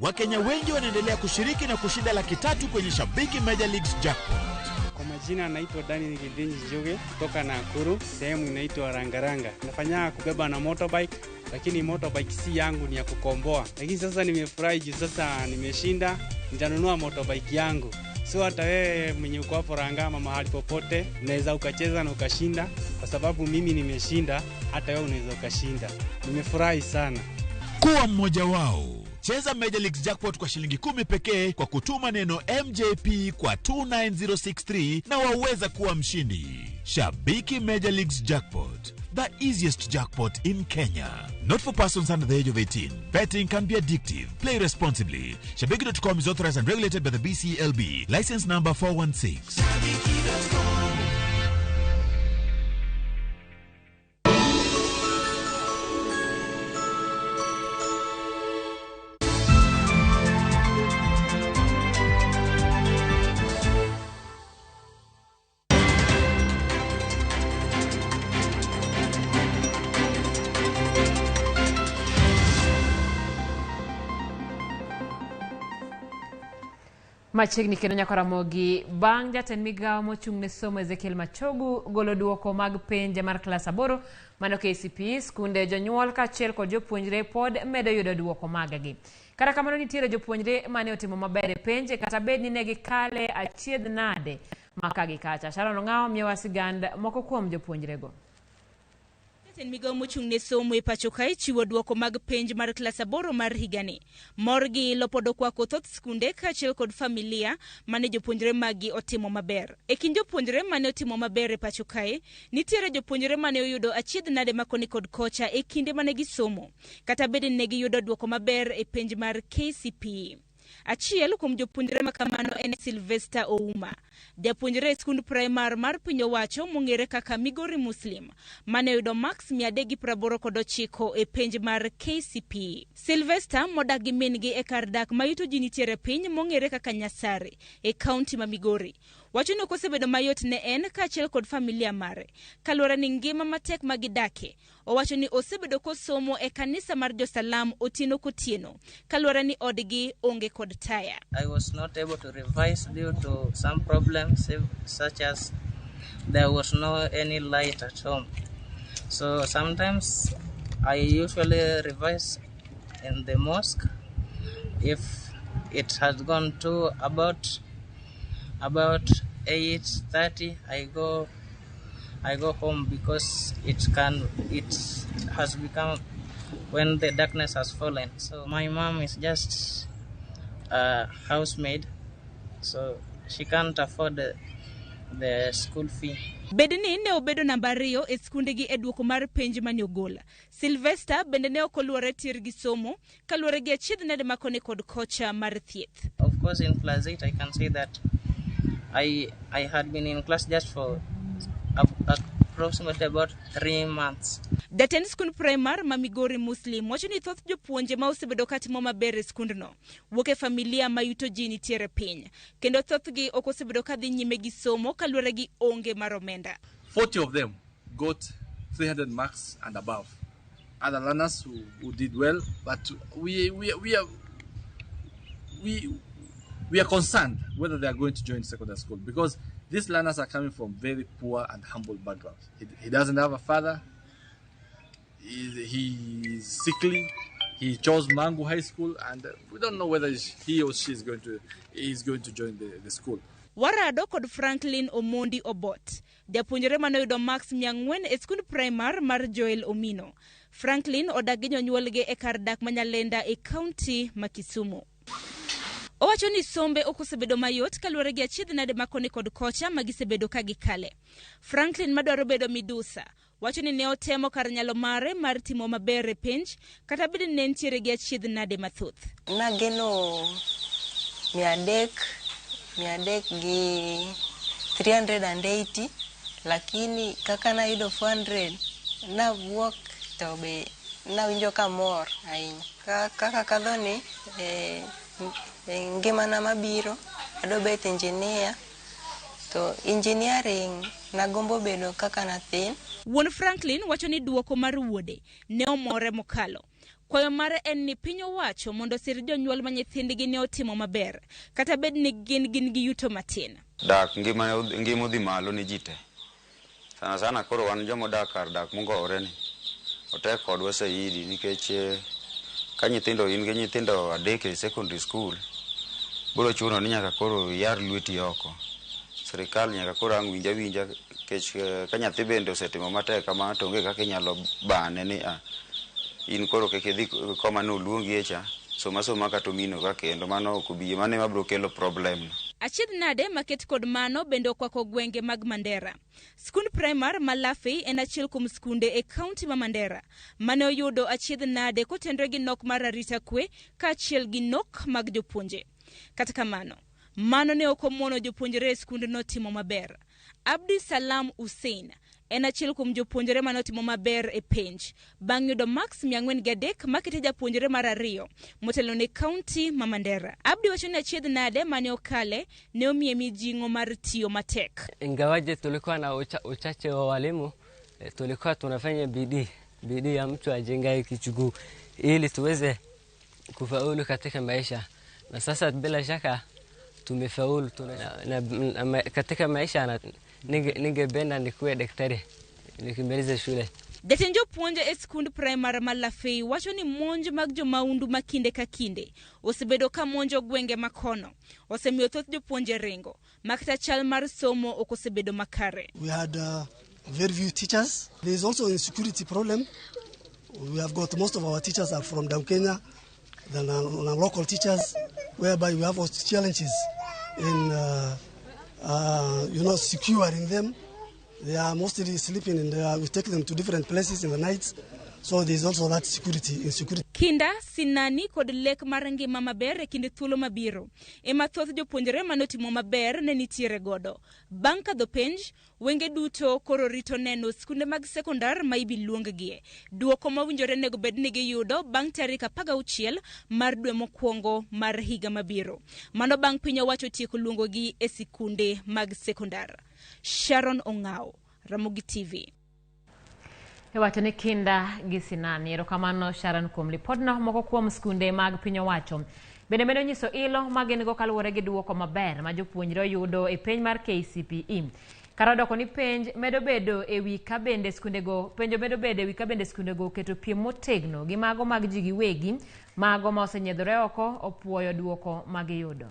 Wakenya wengi wanaendelea kushiriki na kushinda 300,000 kwenye Shabiki Major Leagues Jackpot. Kwa majina naitwa Dani Gidinji Njuge kutoka Nakuru, sehemu inaitwa Rangaranga. Nafanya kubeba na motorbike, lakini motorbike si yangu, ni ya kukomboa. Lakini sasa nimefurahi juu sasa nimeshinda, nitanunua motorbike yangu. So hata wewe mwenye uko hapo Rangama mahali popote, unaweza ukacheza na ukashinda, kwa sababu mimi nimeshinda, hata wewe unaweza ukashinda. Nimefurahi sana. Kuwa mmoja wao. Cheza Major League Jackpot kwa shilingi 10 pekee kwa kutuma neno MJP kwa 29063 na waweza kuwa mshindi. Shabiki Major League Jackpot, the easiest jackpot in Kenya. Not for persons under the age of 18. Betting can be addictive. Play responsibly. Shabiki.com is authorized and regulated by the BCLB. License number 416. Shabiki.com. Machiegni kendo nyaka Ramogi bang' jatend migawo mochung' ne somo Ezekiel Machogu golo duoko mag penj mar klas 8 mano KCPE, skunde jonyuol kaachiel kod jopuonjre pod medo yudo duoko maggi. Kata kamano nitiere jopuonjre mane otimo maber e penj kata bed ni ne gikale achiedh nade maka gi kacha. Sharon Ong'awo miyowa sigand moko kuom jopuonjrego. Jatend migawo mochung' ne somo e pacho kae chiwo duoko mag penj mar klas 8 mar higani. Mor gi ilo pod okwako thoth skunde kaachiel kod familia mane jopuonjre maggi otimo maber. E kind jopuonjre mane otimo maber e pacho kae, nitiere jopuonjre mane oyudo achiedh nade makoni kod kocha e kinde mane gisomo, kata bed ni ne giyudo duoko maber e penj mar KCPE. Achiel kuom jopuonjre makamano en Sylvester Ouma, japuonjre e skund primar mar piny owacho mong'ere kaka Migori Muslim, mane oyudo marks 389 e penj mar KCPE. Sylvester modak gi min-gi e kar dak ma yuto ji nitiere piny mong'ere kaka Nyasare e kaunti ma Migori, wacho ni ok osebedo mayot ne en kaachiel kod familia mare kaluwore ni ngima matek ma gidake. Owacho ni osebedo kosomo e kanisa mar Josalam otieno kotieno kaluwore ni odgi onge kod taya. I was not able to revise due to some problems such as there was no any light at home. So sometimes I usually revise in the mosque. If it has gone to about 8:30, I go home because it has become when the darkness has fallen. So my mom is just a housemaid, so she can't afford the school fee. Bed ni ne obedo namba 2 e skundegi e duoko mar penj mane ogol. Sylvester bende ne ok oluwore tir gi somo kaluwore gi achiedh nade makone kod kocha mar thieth. Of course, in class 8 I can say that I had been in class just for approximately about 3 months. Jatend skund primar ma Migori Muslim wacho ni thoth jopuonje ma osebedo katimo maber e skundno wuok e familia ma yuto ji nitiere piny, kendo thothgi ok osebedo kadhi nyime gi somo kaluwore gi onge mar omenda. 40 of them got 300 marks and above. Other learners who did well, but we are concerned whether they are going to join secondary school because these learners are coming from very poor and humble backgrounds. He doesn't have a father. He is sickly. He chose Mangu High School, and we don't know whether he or she is going to join the school. Warado kod Franklin Omondi Obot, japuonjre manoyudo marks 400 e skund primar mar Joel Omino. Franklin odak gi jonyuolgi e kar dak ma Nyalenda e kaunti ma Kisumu. Owacho ni sombe ok osebedo mayot kaluwore gi achiedh nade makoni kod kocha ma gisebedo ka gikale. Franklin madwaro bedo midusa wacho ni ne otemo kar nyalo mare mar timo maber e penj kata bed ni ne nitiere gi achiedh nade mathoth. Nageno 300 gi 380, lakini kaka nayudo 400 nawuok to be nawinjo kamor ahinya. Kaka kadhoni ngimana mabiro adwa bet engineer, to engineering nagombo bedo kaka nathin. Wuon Franklin wacho ni duoko mar wuode ne omore mokalo. Kwayo mare en ni piny owacho mondo osir jonyuol ma nyithindgi ne otimo maber kata bed ni gin gi yuto matin. Dak ngima odhi malo ne ji te. Sana sana koro wan jomodak kar dak mongowore ni otek kodwa saidi nikech ka nyithindo in gi nyithindo 3 e secondary school biro chuno ni nyaka koro yar lweti oko. Sirikal nyaka koro ang' winja Nikech ka nyathi bende osetimo matek kamano to onge kaka inyalo bane ni a in koro kik idhi koma noluongi e cha, soma soma kata omino ka kendo mano ok obi mano ema biro kelo problem no. Achiedh nade maket kod mano bende okwako gwenge mag Mandera. Skund primar ma Lafey en achiel kuom skunde e kaunti ma Mandera mane oyudo achiedh nade kotenore gi nok mar arita kwe kaachiel gi nok mag jopuonje. Kata kamano, mano ne ok omono jopuonjre e skundno timo maber. Abdi Salam Hussein en achiel kuom jopuonjre mane otimo maber e penj bang' yudo maks 403 makete japuonjre mar ariyo motelo ne kaunti ma Mandera. Abdi wacho ni achiedh nade mane okale ne omiye mijing'o mar tiyo matek. Ingawaje tulikuwa na uchache wa walimu, tulikuwa tunafanya bidii, bidii ya mtu ajengaye kichuguu ili tuweze kufaulu katika maisha, na sasa bila shaka tumefaulu katika maisha na ningependa nikuwe daktari nikimaliza shule. Jatend jopuonj e skund primar ma Lafey wacho ni monj mag jomaundu ma kinde ka kinde osebedo ka monjo gwenge makono osemiyo thoth jopuonje ringo ma kata chal mar somo ok osebedo makare. We had very few teachers. There is also insecurity problem. We have got most of our teachers are from down Kenya, than our local teachers, whereby we have also challenges in securing them. They are mostly sleeping and we take them to different places in the nights. So there is also that security, insecurity. Kinda, sinani kod lek mar ngima maber e kinde thuolo mabiro ema thoth jopuonjre manotimo maber ne nitiere godo. Bang' kadho penj, wenge duto koro rito neno skunde mag sekondar ma ibi luonggie. Duoko mowinjore nego bed ni giyudo bang' tarik 16 mar dwe mokwongo mar higa mabiro. Mano bang' piny owacho tieko luongogi e sikunde mag sekondar. Sharon Ong'ao, Ramogi TV. Iwacho ni kinda gi sinani. Erokamano Sharon kuom lipodno. Moko kuom skunde mag piny owacho bende medo nyiso ilo ma gin go kaluwore gi duoko maber ma jopuonjre oyudo e penj mar KCPE. Kar odoko ni penj medo bedo ewi ka bende skundego penjo medo bedo ewi ka bende skundego oketo piem motegno gi mago mag ji giwegi, mago ma osenyiedhore oko opuoyo duoko ma giyudo.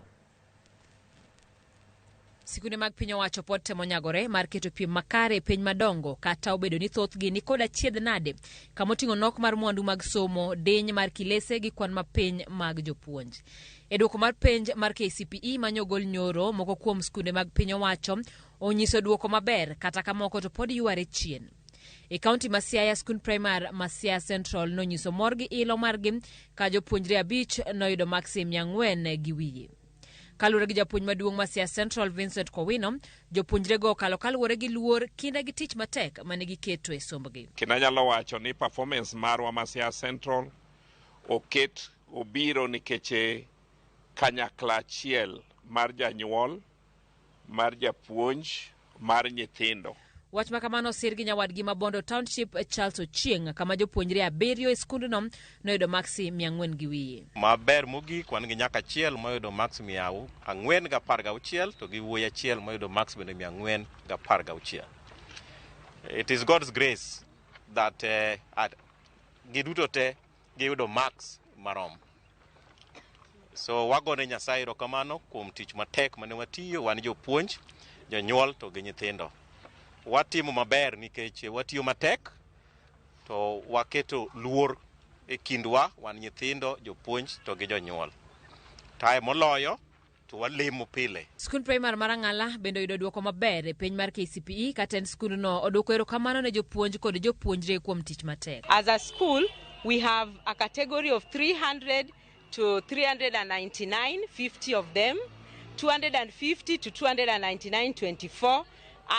Sikunde mag piny owacho pod temo nyagore mar keto piem makare e piny madongo kata obedo ni thothgi ni kod achiedh nade kamoting'o nok mar mwandu mag somo, diny mar kilese gi kwan mapiny mag jopuonj. E duoko mar penj mar KCPE manyogol nyoro, moko kuom skunde mag piny owacho onyiso duoko maber kata kamoko to pod yware chien. E kaunti ma Siaya, skund primar ma Siaya Central nonyiso mor gi ilo margi ka jopuonjre 5 noyudo maksi 400 gi wiye. Kaluwore gi japuonj maduong' ma Siaya Central Vincent Kowino, jopuonjrego okalo kaluwore gi luor, kinda gi tich matek mane giketo e sombgi. Kendo anyalo wacho ni performance marwa ma Siaya Central oket obiro nikech kanyakla achiel mar janyuol, mar japuonj, mar nyithindo. Wach ma kamano osir gi nyawadgi ma Bondo Township Charles Ochieng' kama jopuonjre 7 e skundno noyudo maksi 400 gi wiye. Maber mogik wan gi nyako achiel moyudo maks 416 to gi wuoyi achiel moyudo maks bende 416. It is God's grace that giduto te giyudo maks marom. So wagone Nyasaye erokamano kuom tich matek mane watiyo wan jopuonj, jonyuol to gi nyithindo. Watimo maber nikech watiyo matek to waketo luor e kindwa wan nyithindo, jopuonj to gi jonyuol. Tae moloyo to walemo pile. Skund primar mar Ang'ala bende oyudo duoko maber e penj mar KCPE ka tend skundno odwoko erokamano ne jopuonj kod jopuonjre kuom tich matek. As a school, we have a category of 300 to 399, 50 of them, 250 to 299, 24,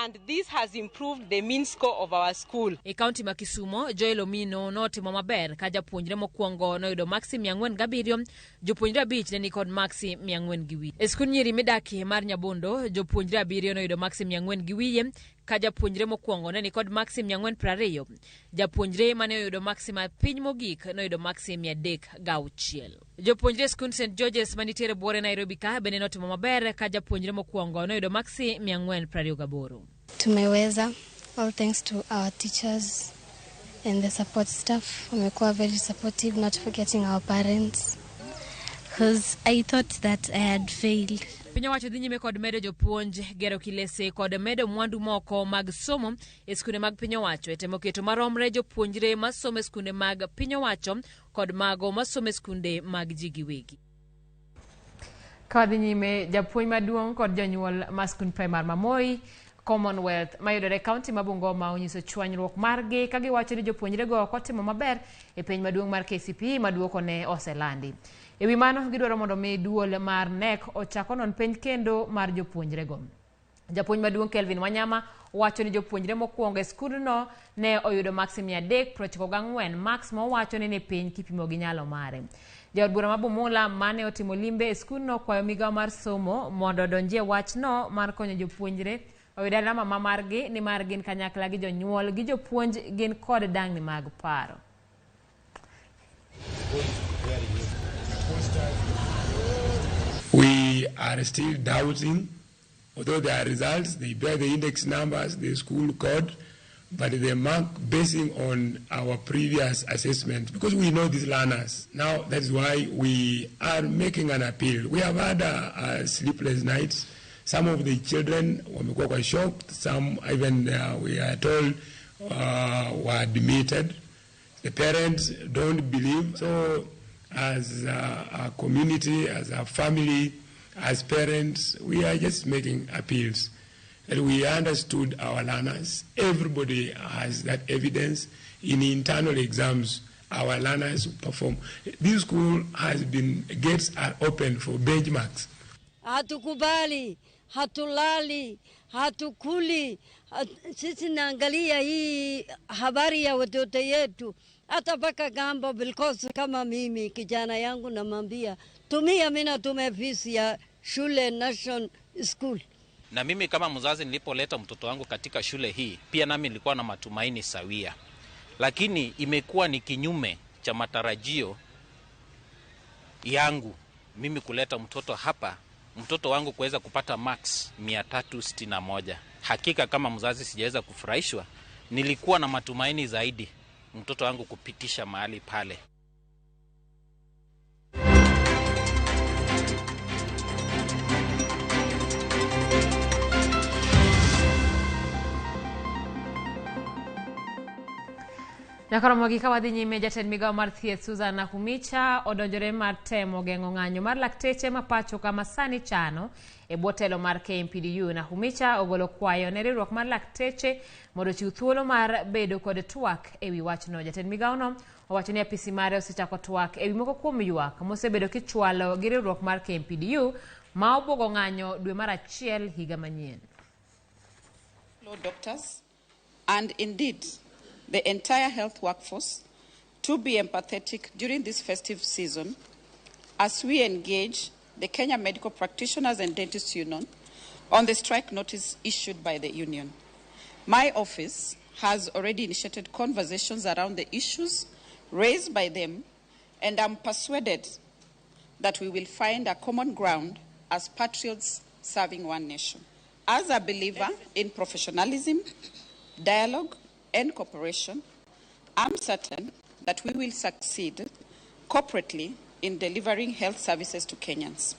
and this has improved the mean score of our school. E kaunti ma Kisumo, Joel Omino notimo maber ka japuonjre mokwongo noyudo maksi 407, jopuonjre 5 ne nikod maksi 400 gi wiye. E skund nyiri midakie mar Nyabondo, jopuonjre 7 noyudo maksi 400 gi wiye ka japuonjre mokwongo ne nikod maksi 420. Japuonjre mane oyudo maksi ma piny mogik noyudo maksi 306. Jopuonjre e skund St George's manitiere buore Nairobi ka bende notimo maber ka japuonjre mokwongo noyudo maksi 428. Tumeweza, all thanks to our teachers and the support staff. Wamekuwa very supportive, not forgetting our parents. Because I thought that I had failed. Piny owacho dhi nyime kod medo jopuonj, gero kilese kod medo mwandu moko mag somo e skunde mag piny owacho e temo keto maromre jopuonjre masomo e skunde mag piny owacho kod mago masomo e skunde mag ji giwegi. Ka wadhi nyime, japuonj maduong' kod jonyuol ma skund primar ma Moi Commonwealth mayudore e kaunti ma Bungoma onyiso chwanyruok margi ka giwacho ni jopuonjrego ok otimo maber e penj maduong' mar KCPE ma duoko ne oselandi. E wi mano, gidwaro mondo mi duol mar KNEC ochak onon penj kendo mar jopuonjrego. Japuonj maduong' Kelvin Wanyama wacho ni jopuonjre mokwongo e skundno ne oyudo maksi 394, maks ma owacho ni ni piny kipimo gi nyalo mare. Jaod bura ma Bumula mane otimo limbe e skundno kwayo migawo mar somo mondo odonjie wachno mar konyo jopuonjre oyud alama ma margi nimar gin kanyakla gi jonyuol gi jopuonj gin kod dangni mag paro. We are still doubting, although there are results, they bear the index numbers, the school code, but the mark basing on our previous assessment, because we know these learners. Now, that's why we are making an appeal. We have had sleepless nights. Some of the children wamekuwa kwa shocked, some even we are told were admitted. The parents don't believe. So as a community, as a family, as parents, we are just making appeals that we understood our learners. Everybody has that evidence. In internal exams, our learners perform. This school has been, gates are open for benchmarks. Hatukubali, hatulali, hatukuli. Sisi naangalia hii habari ya watoto yetu hata mpaka gambo because kama mimi kijana yangu namwambia tumia, mimi natumia fees ya shule Nation School. Na mimi kama mzazi nilipoleta mtoto wangu katika shule hii, pia nami nilikuwa na matumaini sawia, lakini imekuwa ni kinyume cha matarajio yangu mimi kuleta mtoto hapa, mtoto wangu kuweza kupata max 361. Hakika kama mzazi sijaweza kufurahishwa, nilikuwa na matumaini zaidi mtoto wangu kupitisha mahali pale. Nyakoromogi ka wadhi nyime, jatend migawo mar thieth Susan Nakhumicha odonjore mar temo geng'o ng'anyo mar lakteche ma pacho kama sani chano e bwo telo mar KMPDU. Nakhumicha ogolo kwayo ne riwruok mar lakteche mondo ochiw thuolo mar bedo kod twak ewi wachno. Jatend migawono owacho ni apisi mare osechako twak ewi moko kuom ywak mosebedo kichwalo gi riwruok mar KMPDU ma obwogo ng'anyo dwe mar achiel higa manyien. Doctors and indeed the entire health workforce to be empathetic during this festive season as we engage the Kenya Medical Practitioners and Dentists Union on the strike notice issued by the union. My office has already initiated conversations around the issues raised by them, and I'm persuaded that we will find a common ground as patriots serving one nation. As a believer in professionalism, dialogue, and cooperation, I'm certain that we will succeed corporately in delivering health services to Kenyans.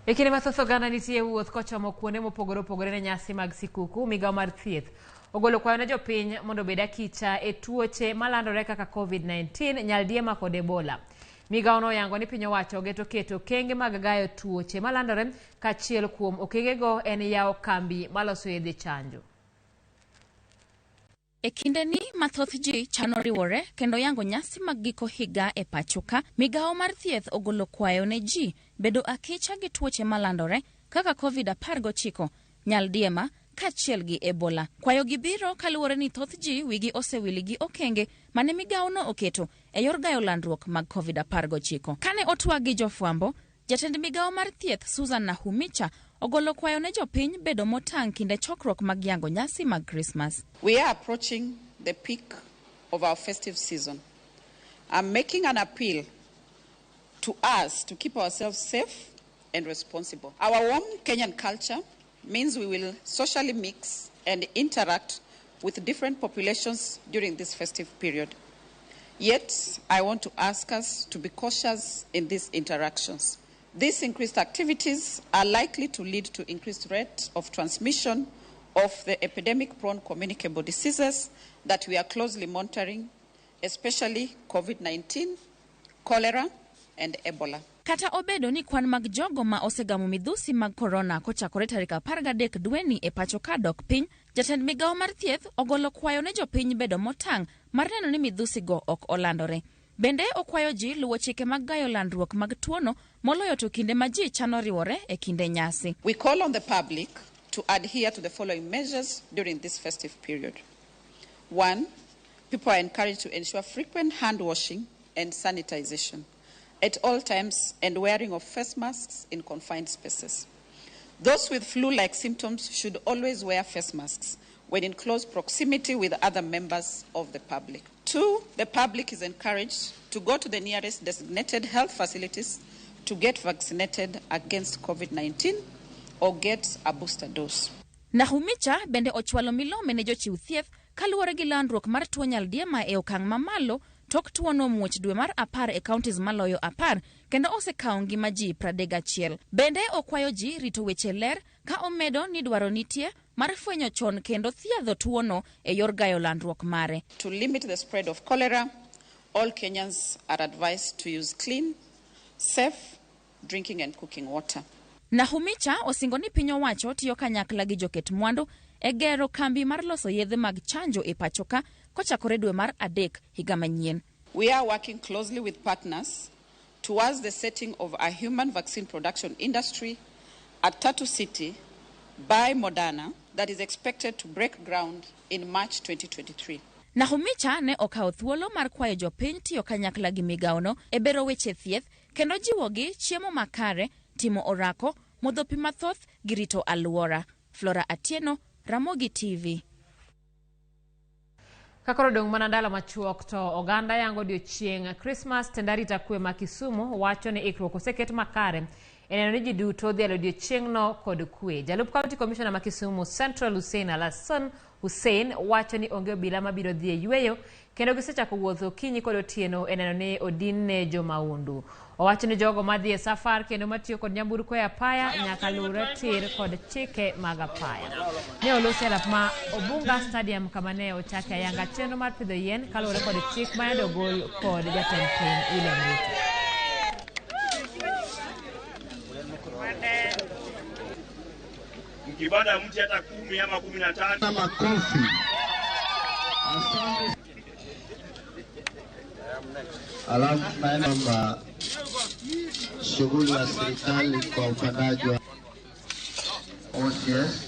E kinde mathoth oganda nitie wuoth kochomo kuonde mopogore opogore ne nyasi mag sikuku, migawo mar thieth ogolo kwayo ne jopiny mondo obed akicha e tuoche malandore kaka COVID-19, nyaldiema kod Ebola. Migawono oyango ni piny owacho ogeto keto okenge mag gayo tuoche malandore, kaachiel kuom okengego en yawo kambi maloso yedhe chanjo. E kinde ni mathoth ji chano riwore kendo yango nyasi mag giko higa e pacho ka, migawo mar thieth ogolo kwayo ne ji bedo akicha gi tuoche malandore kaka COVID-19, nyaldiema kaachiel gi Ebola. Kwayo gi biro kaluwore ni thoth ji wigi osewili gi okenge mane migawono oketo e yor gayo landruok mag COVID-19. Kane otwag gi jofwambo, jatend migawo mar thieth Susan Nakhumicha ogolo kwayo ne jopiny bedo motang' kinde chokruok mag yango nyasi mag Christmas. We are approaching the peak of our festive season. I'm making an appeal to us to keep ourselves safe and responsible. Our warm Kenyan culture means we will socially mix and interact with different populations during this festive period. Yet, I want to ask us to be cautious in these interactions. These increased activities are likely to lead to increased rate of transmission of the epidemic-prone communicable diseases that we are closely monitoring, especially COVID-19, cholera, and Ebola. Kata obedo ni kwan mag jogo ma osegamo midhusi mag korona kochakore tarik 13 dweni e pacho ka dok piny, jatend migawo mar thieth ogolo kwayo ne jopiny bedo motang' mar neno ni midhusi go ok olandore. Bende okwayo ji luwo chike mag gayo landruok mag tuono moloyo to kinde ma ji chano riwore e kinde nyasi. We call on the public to adhere to the following measures during this festive period. 1, people are encouraged to ensure frequent hand washing and sanitization at all times and wearing of face masks in confined spaces. Those with flu-like symptoms should always wear face masks when in close proximity with other members of the public. 2, the public is encouraged to go to the nearest designated health facilities to get vaccinated against COVID-19 or get a booster dose. Nakhumicha bende ochwalo milome ne jochiw thieth kaluwore gi landruok mar tuo nyaldiema e okang' mamalo tok tuono muoch dwe mar 10 e counties maloyo 10 kendo osekawo ngima ji 31. Bende okwayo ji rito weche ler ka omedo ni dwaro nitie mar fwenyo chon kendo thiedho tuono e yor gayo landruok mare. To limit the spread of cholera, all Kenyans are advised to use clean, safe drinking and cooking water. Nakhumicha osingo ni piny owacho tiyo kanyakla gi joket mwandu e gero kambi mar loso yedhe mag chanjo e pacho ka kochakore dwe mar 3 higa manyien. We are working closely with partners towards the setting of a human vaccine production industry at Tatu City by Moderna that is expected to break ground in March 2023. Nakhumicha ne okawo thuolo mar kwayo jopiny tiyo kanyakla gi migawono e bero weche thieth kendo jiwogi chiemo makare, timo orako, modho pi mathoth gi rito alwora. Flora Atieno, Ramogi TV. Kakoro dong' mana ndalo machuok to oganda yango odiochieng' Christmas, tend arita kwe ma Kisumu wacho ni ikruok oseket makare e neno ni ji duto odhialo odiochieng'no kod kwe. Jalup County Commissioner ma Kisumu Central Hussein Alassan Hussein wacho ni onge obila mabiro dhi e yweyo kendo gisechako wuotho okinyi kod otieno e neno ni odin ne jomaundu. Owacho ni jogo madhi e safar kendo matiyo kod nyamburko e apaya nyaka luwre tir kod chike mag apaya. Ne olosi e lap ma Obunga Stadium kama ne ochake ayanga chenro mar pidho yien kaluwore kod chik ma ogol kod jatend piny William Ruto. Mkipanda mti hata 10 ama 15. Makofi. Asante. Alafu naenda kwamba shughuli ya serikali kwa upandaji wa OCS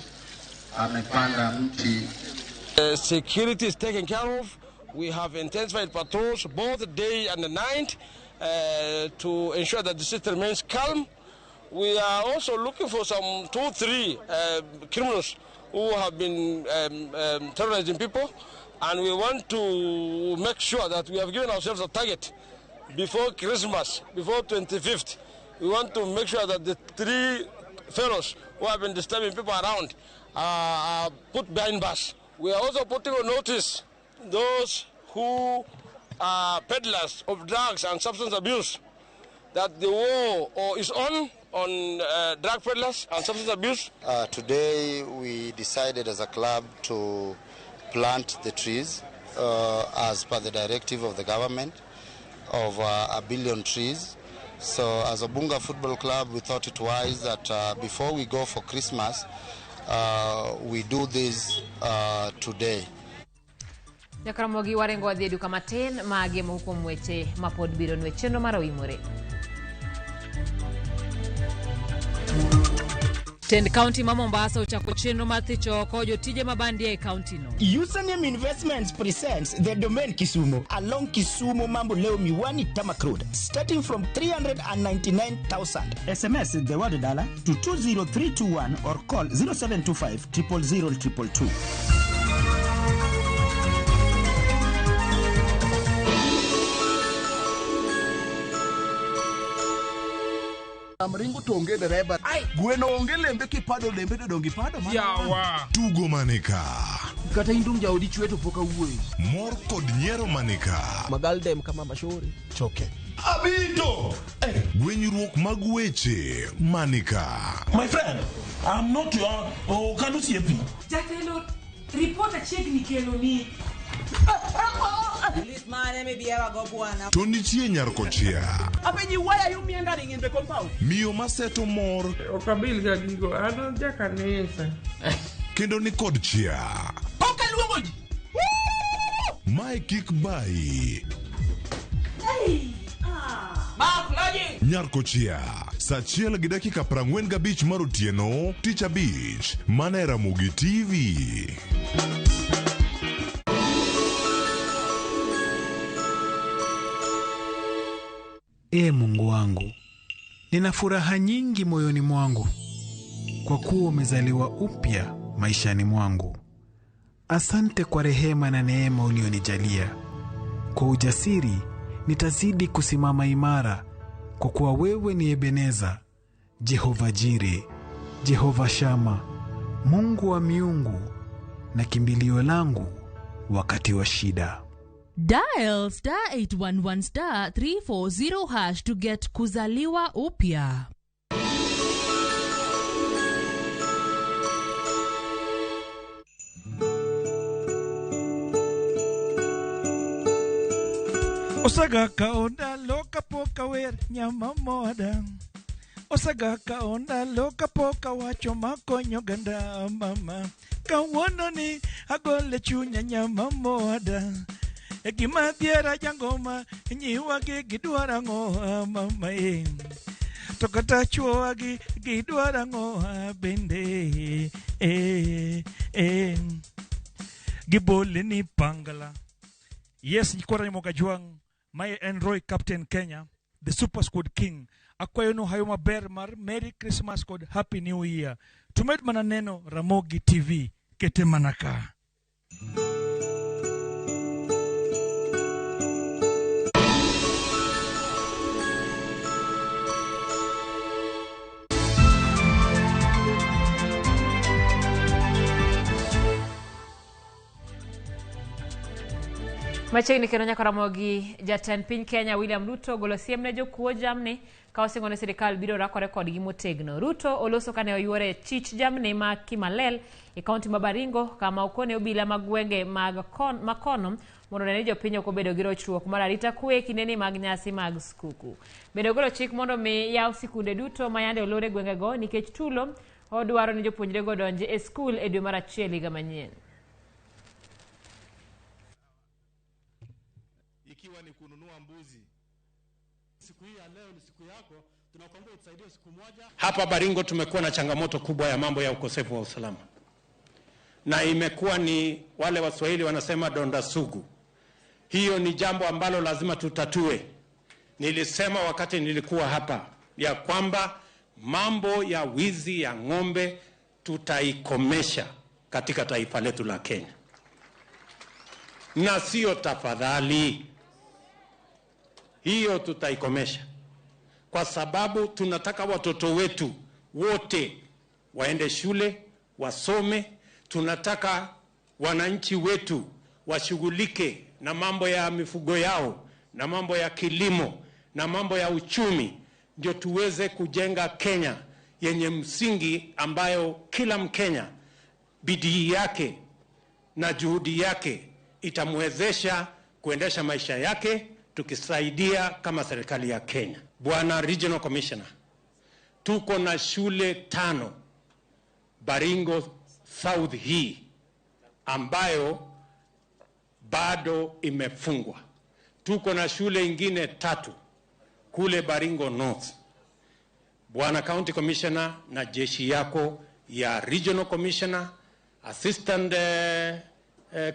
amepanda mti. Security is taken care of. We have intensified patrols both day and night to ensure that the city remains calm. We are also looking for some 2, 3 criminals who have been terrorizing people, and we want to make sure that we have given ourselves a target before Christmas, before 25th. We want to make sure that the 3 fellows who have been disturbing people around are put behind bars. We are also putting on notice those who are peddlers of drugs and substance abuse, that the war is on drug peddlers and substance abuse. Today we decided as a club to plant the trees as per the directive of the government of 1 billion trees. So as Obunga Football Club, we thought it wise that before we go for Christmas, we do this today. Nyakaramogi warengo wadhi e duka matin mage moko kuom weche mapod biro nwe chenro mar Oimore. Tend county ma Mombasa ochako chenro mar thicho oko jotije mabandia e county no. Username Investments presents the Domain Kisumu along Kisumu Mamboleo Miwani Tamak Road, starting from 399,000. SMS the word dollar to 20321 or call 0725 000 222. Amringo to onge dereba. Gweno onge lembe kipado lembe to dongi pado mana. Yawa. Tugo mane ka? Kata in dong jaodi chwe to pok awuoyo. Mor kod nyiero manika. Magaldem kama mashori. Choke. Abito! Gwenyruok mag weche manika. My friend, I'm not your ok an osiepi. Jatelo, ripot achiegni keloni. Lit mane mibierago bwana. To nitie nyarkochia. Apenji, why are you meandering in the compound? Miyo maseto mor. Ok abil ga gigo, an jakanisa. Kendo ni kod chia. Ok aluongo ji. Mae kik bayi. Mark Logic. Nyarkochia. Saa 1:45 mar otieno, tich abich, mana e Ramogi TV. Ee Mungu wangu, nina furaha nyingi moyoni mwangu kwa kuwa umezaliwa upya maishani mwangu. Asante kwa rehema na neema ulionijalia. Kwa ujasiri nitazidi kusimama imara, kwa kuwa wewe ni Ebeneza, Jehova Jire, Jehova Shama, Mungu wa miungu na kimbilio langu wakati wa shida. Dial star 811 star 340 hash to get kuzaliwa upya. Osaga ka ondalo kapok awer nyama moda. Osaga ka ondalo kapok awacho makonyo oganda mama. Kawuono ni agole chunya nyama moda. E gima dhiera jangoma nyiwagi gidwaro ang'o mama e. To kata chuowagi gidwaro ang'o bende e e. Gibole ni pangala. Yes, nyikwa Ramogi Ajwang', mae en Roy Captain Kenya, the Super Squad King. Akwayo nu hayo maber mar Merry Christmas kod Happy New Year. Tumed mana neno Ramogi TV, kete mana ka. Machiegni kendo nyaka Ramogi, jatend piny Kenya William Ruto ogolo siem ne jokuo jamni ka osingo ni sirikal biro rakore kodgi motegno. Ruto oloso kane oyuore chich jamni ma Kimalel e kaunti ma Baringo kama okone obila mag gwenge mag makono mondo one ni jopiny ok obedo gi rochruok mar arita kwe kindeni mag nyasi mag skuku. Bende ogolo chik mondo mi yaw sikunde duto ma yande olor e gwengego nikech tulo odwaro ni jopuonjrego odonji e skul e dwe mar achiel higa manyien. Ikiwa ni kununua mbuzi. Siku hii ya leo ni siku yako, tunakuomba utusaidie siku moja. Hapa Baringo tumekuwa na changamoto kubwa ya mambo ya ukosefu wa usalama. Na imekuwa ni wale Waswahili wanasema donda sugu. Hiyo ni jambo ambalo lazima tutatue. Nilisema wakati nilikuwa hapa ya kwamba mambo ya wizi ya ng'ombe tutaikomesha katika taifa letu la Kenya. Na sio tafadhali. Hiyo tutaikomesha. Kwa sababu tunataka watoto wetu wote waende shule, wasome. Tunataka wananchi wetu washughulike na mambo ya mifugo yao, na mambo ya kilimo, na mambo ya uchumi, ndio tuweze kujenga Kenya yenye msingi ambayo kila Mkenya bidii yake na juhudi yake itamwezesha kuendesha maisha yake, tukisaidia kama serikali ya Kenya. Bwana Regional Commissioner, tuko na shule 5 Baringo South hii ambayo bado imefungwa. Tuko na shule ingine 3 kule Baringo North. Bwana County Commissioner na jeshi yako ya Regional Commissioner, Assistant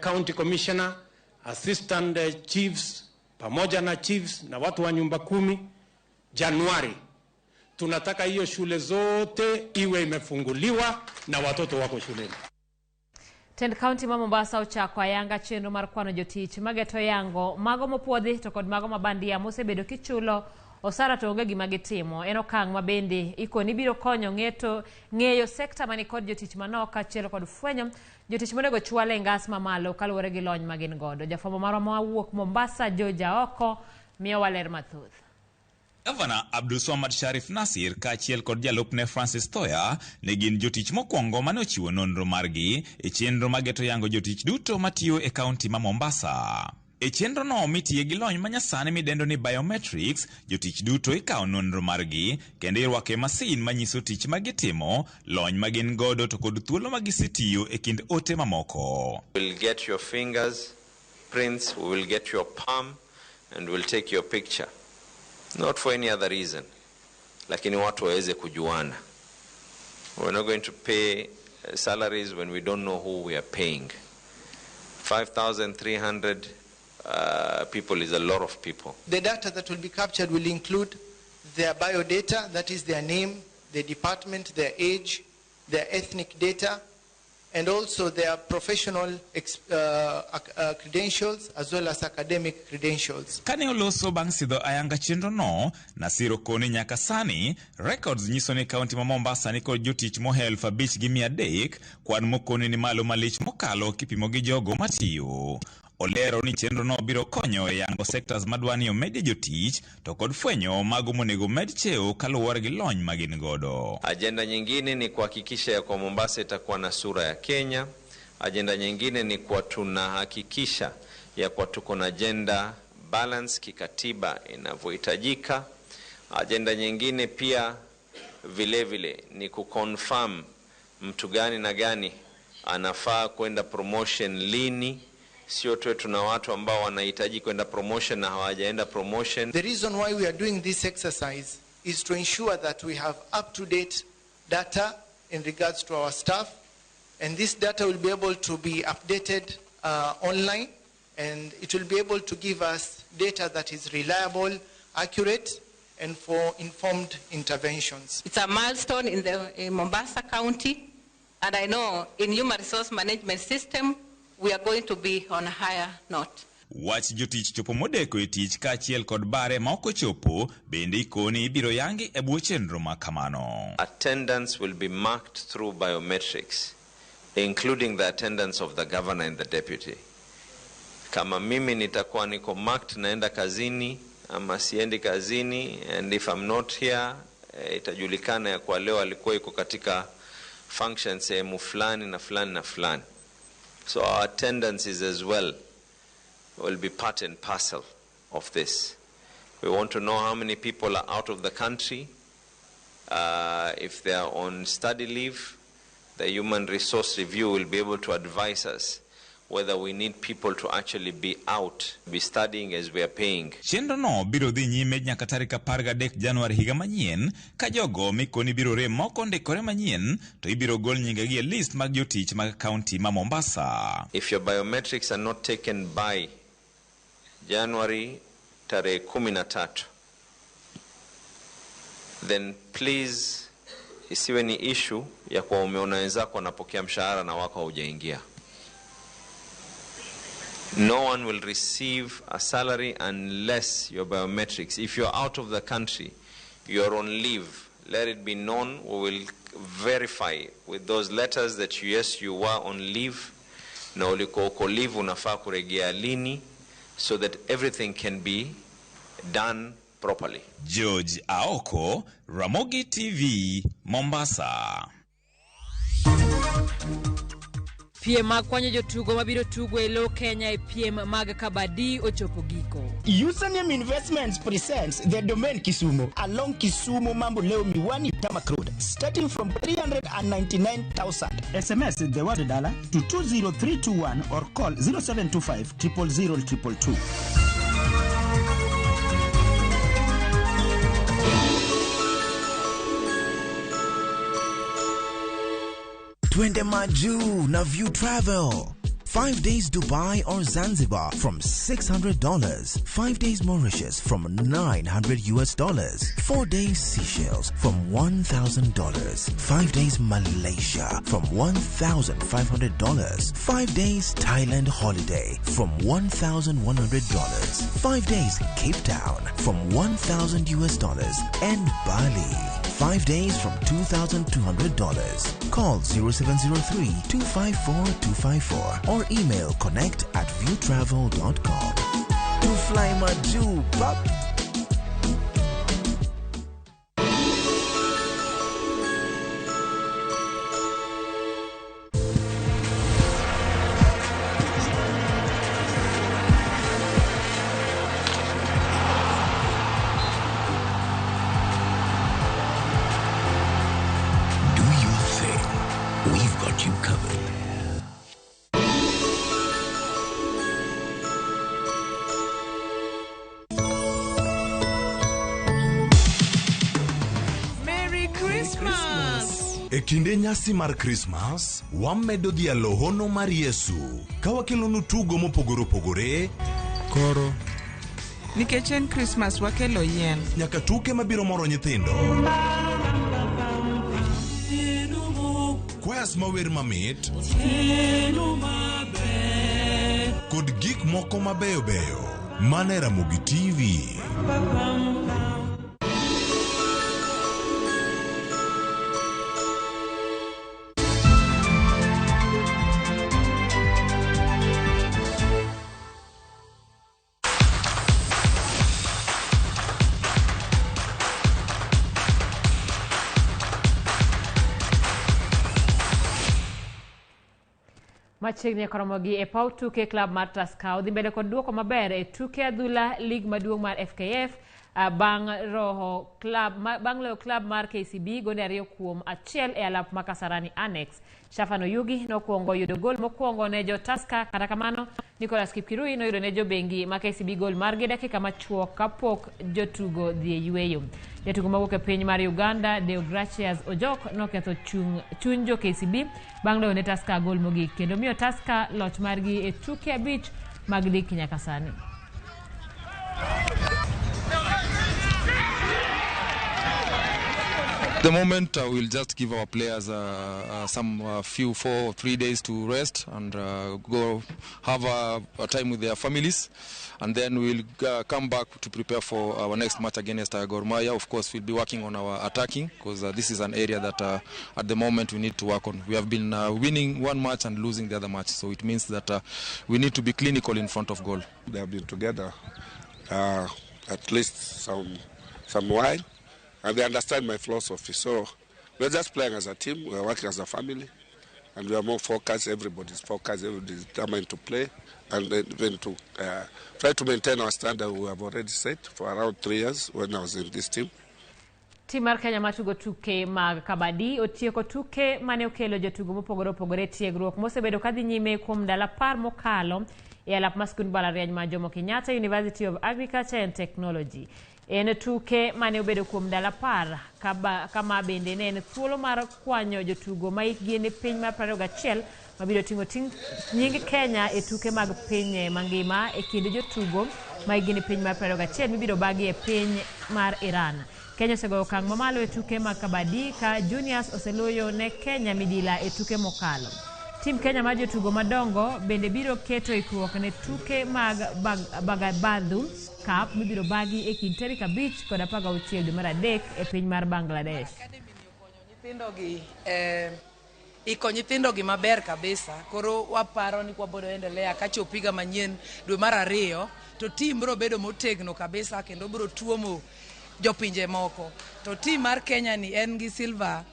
County Commissioner, Assistant Chiefs, pamoja na Chiefs na watu wa nyumba 10, Januari tunataka hiyo shule zote iwe imefunguliwa na watoto wako shuleni. Tend County ma Mombasa ochako ayanga chenro mar kwano jotich mageto yango mago mopuodhi to kod mago mabandia mosebedo kichulo Osara to onge gima gitimo. En okang' ma bende ikoni biro konyo ng'eto ng'eyo sekta mani kod jotich manok kaachiel kod fwenyo jotich monego chwal e ngas mamalo kaluwore gi lony ma gin godo. Jafwambo marwa mawuok Mombasa, George Aoko, miyowa ler mathoth. Gavana Abdulswamad Sharif Nasir kaachiel kod jalupne Francis Thoya ne gin jotich mokwongo mane ochiwo nonro margi e chenro mageto yango jotich duto matiyo e kaunti ma Mombasa. E chenrono mitiye gi lony manyasani midendo ni biometrics, jotich duto ikawo nonro margi kendo irwako e masin manyiso tich ma gitimo, lony ma gin godo to kod thuolo ma gisetiyo e kind ote mamoko. We'll get your fingers prints, we will get your palm and we'll take your picture. Not for any other reason, lakini watu waweze kujuana. We're not going to pay salaries when we don't know who we are paying. 5,300 people is a lot of people. The data that will be captured will include their biodata, that is their name, their department, their age, their ethnic data, and also their professional credentials as well as academic credentials. Kane oloso bang' sidho ayanga chenrono, Nasir okoni nyaka sani, records nyiso ni kaunti ma Mombasa nikod jotich mohewo 5,300, kwan mokoni ni malo malich mokalo kipimo gi jogo matiyo. Olero ni chenrono biro konyo e yango sectors madwani omedie jotich to kod fwenyo mago monego med cheo kaluwore gi lony ma gin godo. Ajenda nyingine ni kuhakikisha ya kwa Mombasa itakuwa na sura ya Kenya. Ajenda nyingine ni kwa tunahakikisha ya kwa tuko na gender balance kikatiba inavyohitajika. Ajenda nyingine pia vile vile ni kuconfirm mtu gani na gani anafaa kwenda promotion lini. Sio tu tuna watu ambao wanahitaji kwenda promotion na hawajaenda promotion. The reason why we are doing this exercise is to ensure that we have up-to-date data in regards to our staff, and this data will be able to be updated online, and it will be able to give us data that is reliable, accurate, and for informed interventions. It's a milestone in the Mombasa County, and I know in human resource management system we are going to be on a higher note. Wach jotich chopo modeko e tich kaachiel kod bare ma ok ochopo bende ikoni ibiro yangi e bwo chenro ma kamano. Attendance will be marked through biometrics, including the attendance of the governor and the deputy. Kama mimi nitakuwa niko marked naenda kazini ama siendi kazini, and if I'm not here, itajulikana ya kwa leo alikuwa yuko katika function sehemu fulani na fulani na fulani. So our attendances as well will be part and parcel of this. We want to know how many people are out of the country. If they are on study leave, the Human Resource Review will be able to advise us whether we need people to actually be out, be studying as we are paying. Chenro no biro dhi nyime nyaka tarik 13 Januari higa manyien, ka jogo mikoni biro rem moko ndikore manyien to ibiro gol nyingegi e list mag jotich mag kaunti ma Mombasa. If your biometrics are not taken by January tarehe 13, then please isiwe ni issue ya kuwa umeona wenzako wanapokea mshahara na wako haujaingia. No one will receive a salary unless your biometrics. If you're out of the country, you're on leave, let it be known. We will verify with those letters that yes, you were on leave. Na uliko uko leave, unafaa kurejea lini, so that everything can be done properly. George Aoko, Ramogi TV, Mombasa. Piem mag kwanyo jotugo mabiro tugo e lo Kenya e piem mag kabadi ochopo giko. Username Investments presents the Domain Kisumu along Kisumu Mamboleo Miwani Tarmac Road, starting from 399,000. SMS the word dollar to 20321 or call 0725 000 222. Twende Majuu na View Travel. 5 days Dubai or Zanzibar from $600. 5 days Mauritius from $900 US. 4 days Seychelles from $1,000. 5 days Malaysia from $1,500. 5 days Thailand holiday from $1,100. 5 days Cape Town from $1,000 US and Bali. 5 days from $2,200. Call 0703 254 254 or email connect@viewtravel.com. To fly Maju, pop. Do your thing. We've got you covered. Merry Christmas! E kinde nyasi mar Krismas, wamedo dhialo hono mar Yesu ka wakelonu tugo mopogore opogore. Koro nikech en Krismas wakelo yien. Nyaka tuke mabiro moro nyithindo. Kwayas mawer mamit kod gik moko mabeyo beyo mana e Ramogi TV. Machiegni koromogi e paw tuke klab mar Tusker odhi mbele kod duoko maber e tuke adhula lig maduong' mar FKF bang' roho klab bang' loyo klab mar KCB gonde 2-1 e alap ma Kasarani Annex. Shafan Oyugi nokwongo yudo gol mokwongo ne jo Tusker, kata kamano Nicholas Kipkirui noyudo ne jobengi ma KCB gol margi dakika machuok kapok jotugo dhi e yueyo. Jatugo mawuok e piny mar Uganda Deogracias Ojok noketho chuny jo KCB bang' loyo ne Tusker gol mogik kendo miyo Tusker loch margi e tuke 5 mag lig nyaka sani. At the moment, we'll just give our players some few 4 or 3 days to rest and go have a time with their families, and then we'll come back to prepare for our next match against Gor Mahia. Of course, we'll be working on our attacking because this is an area that at the moment we need to work on. We have been winning one match and losing the other match, so it means that we need to be clinical in front of goal. They have been together at least some while. And they understand my philosophy. So we're just playing as a team, we're working as a family, and we are more focused. Everybody's focused, everybody's determined to play, and then to try to maintain our standard we have already set for around 3 years when I was in this team. Tim mar Kenya matugo tuke mag kabadi otieko tuke mane okelo jotugo mopogore opogore tiegruok mosebedo kadhi nyime kuom ndalo 10 mokalo e alap mar skund mbalariany ma Jomo Kenyatta University of Agriculture and Technology. En tuke mane obedo kuom ndalo 10 kama bende ne en thuolo mar kwanyo jotugo ma hikgi ni piny mar 21 mabiro ting'o nying Kenya e tuke mag piny mangima e kind jotugo ma hikgi ni piny mar 21 mibiro bagi e piny mar Iran. Kenya osegoyo okang' mamalo e tuke mag kabadi ka juniors oseloyo ne Kenya midila e tuke mokalo. Tim Kenya mar jotugo madongo bende biro keto ikruok ne tuke mag Bagabadhu Cup mibiro bagi e kind tarik 5 kod 16 dwe mar 3 e piny mar Bangladesh. Iko nyithindo gi maber kabisa. Koro waparo ni kwabodo endelea kachopo higa manyien dwe mar 2 to tim biro bedo motegno kabisa kendo biro tuomo jopinje moko. To tim mar Kenya ni en gi silver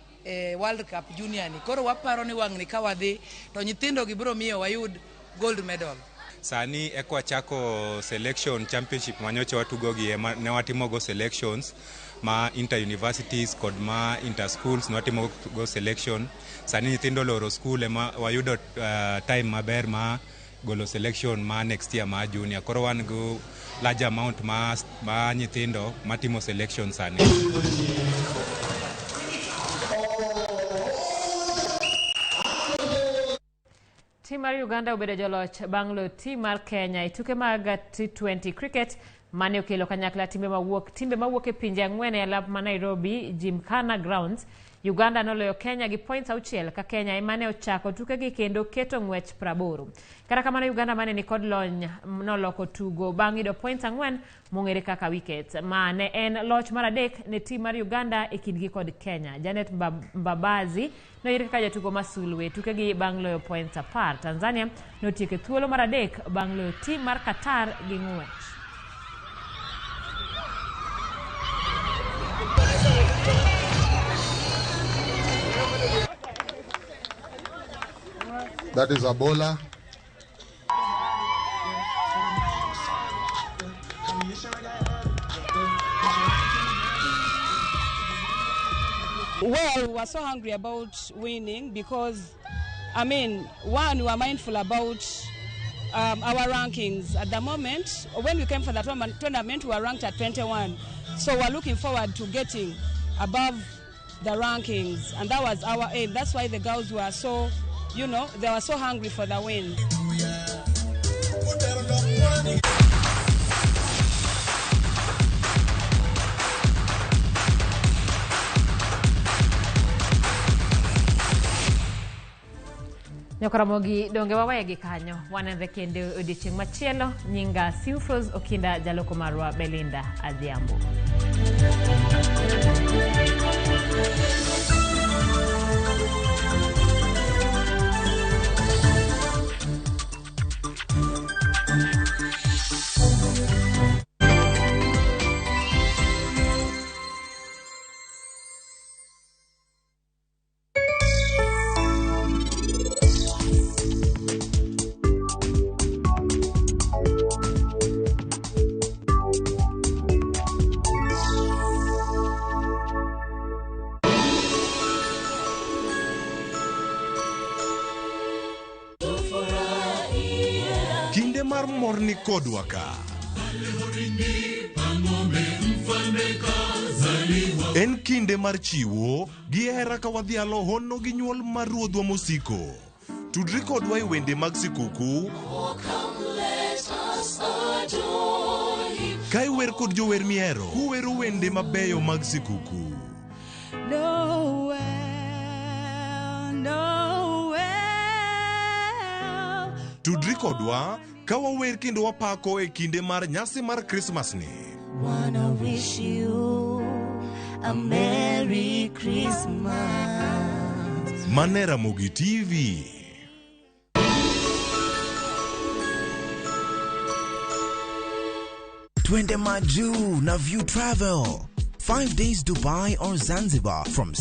World Cup Junior ni. Koro waparo ni wang'ni ka wadhi to nyithindo gi biro miyo wayud gold medal. Sani eka wachako selection championship manyocha watugo gi ema ne watimogo selections ma inter universities kod ma inter schools ne watimogo selection. Sani nyithindo oloro school ema wayudo time maber ma golo selection ma next year ma junior. Koro wan go large amount ma nyithindo matimo selection sani. Tim mar Tim mar Uganda obedo joloch bang' loyo tim mar Kenya e tuke mag T20 cricket mane okelo kanyakla timbe mawuok e pinje ang'wen e alap ma Nairobi Gymkhana Grounds. Uganda noloyo Kenya gi points 6 ka Kenya ema ne ochako tukegi kendo keto ng'wech 80. Kata kamano, Uganda mane nikod lony noloko tugo bang' yudo points 4 mong'ere kaka wickets. Ma ne en loch mar adek ne tim mar Uganda e kindgi kod Kenya. Janet Mbabazi noyier kaka jatugo ma sulwe tukegi bang' loyo points 10. Tanzania notieko e thuolo mar adek bang' loyo tim mar Qatar gi ng'wech. That is a bowler. Well, we were so hungry about winning because, I mean, one, we were mindful about our rankings. At the moment, when we came for the tournament, we were ranked at 21. So we're looking forward to getting above the rankings, and that was our aim. That's why the girls were so, they were so hungry for the win. Nyakaramogi donge waweye gi kanyo wanenre kendo e odiochieng' machielo. Nyinga Simfros Okinda, jaloko marwa Belinda Adhiambo. Kinde mar mor ni kodwa ka. En kinde mar chiwo gi hera ka wadhialo hono gi nyuol mar ruodhwa mosiko. Tudri kodwa e wende mag sikuku ka iwer kod jower mihero kuwero wende mabeyo mag sikuku. Noel, Noel. Tudri kodwa ka wawer kendo wapako e kinde mar nyasi mar Krismas ni. Wanna wish you a Merry Christmas. Mane Ramogi TV. Twende Majuu na View Travel. 5 days Dubai or Zanzibar from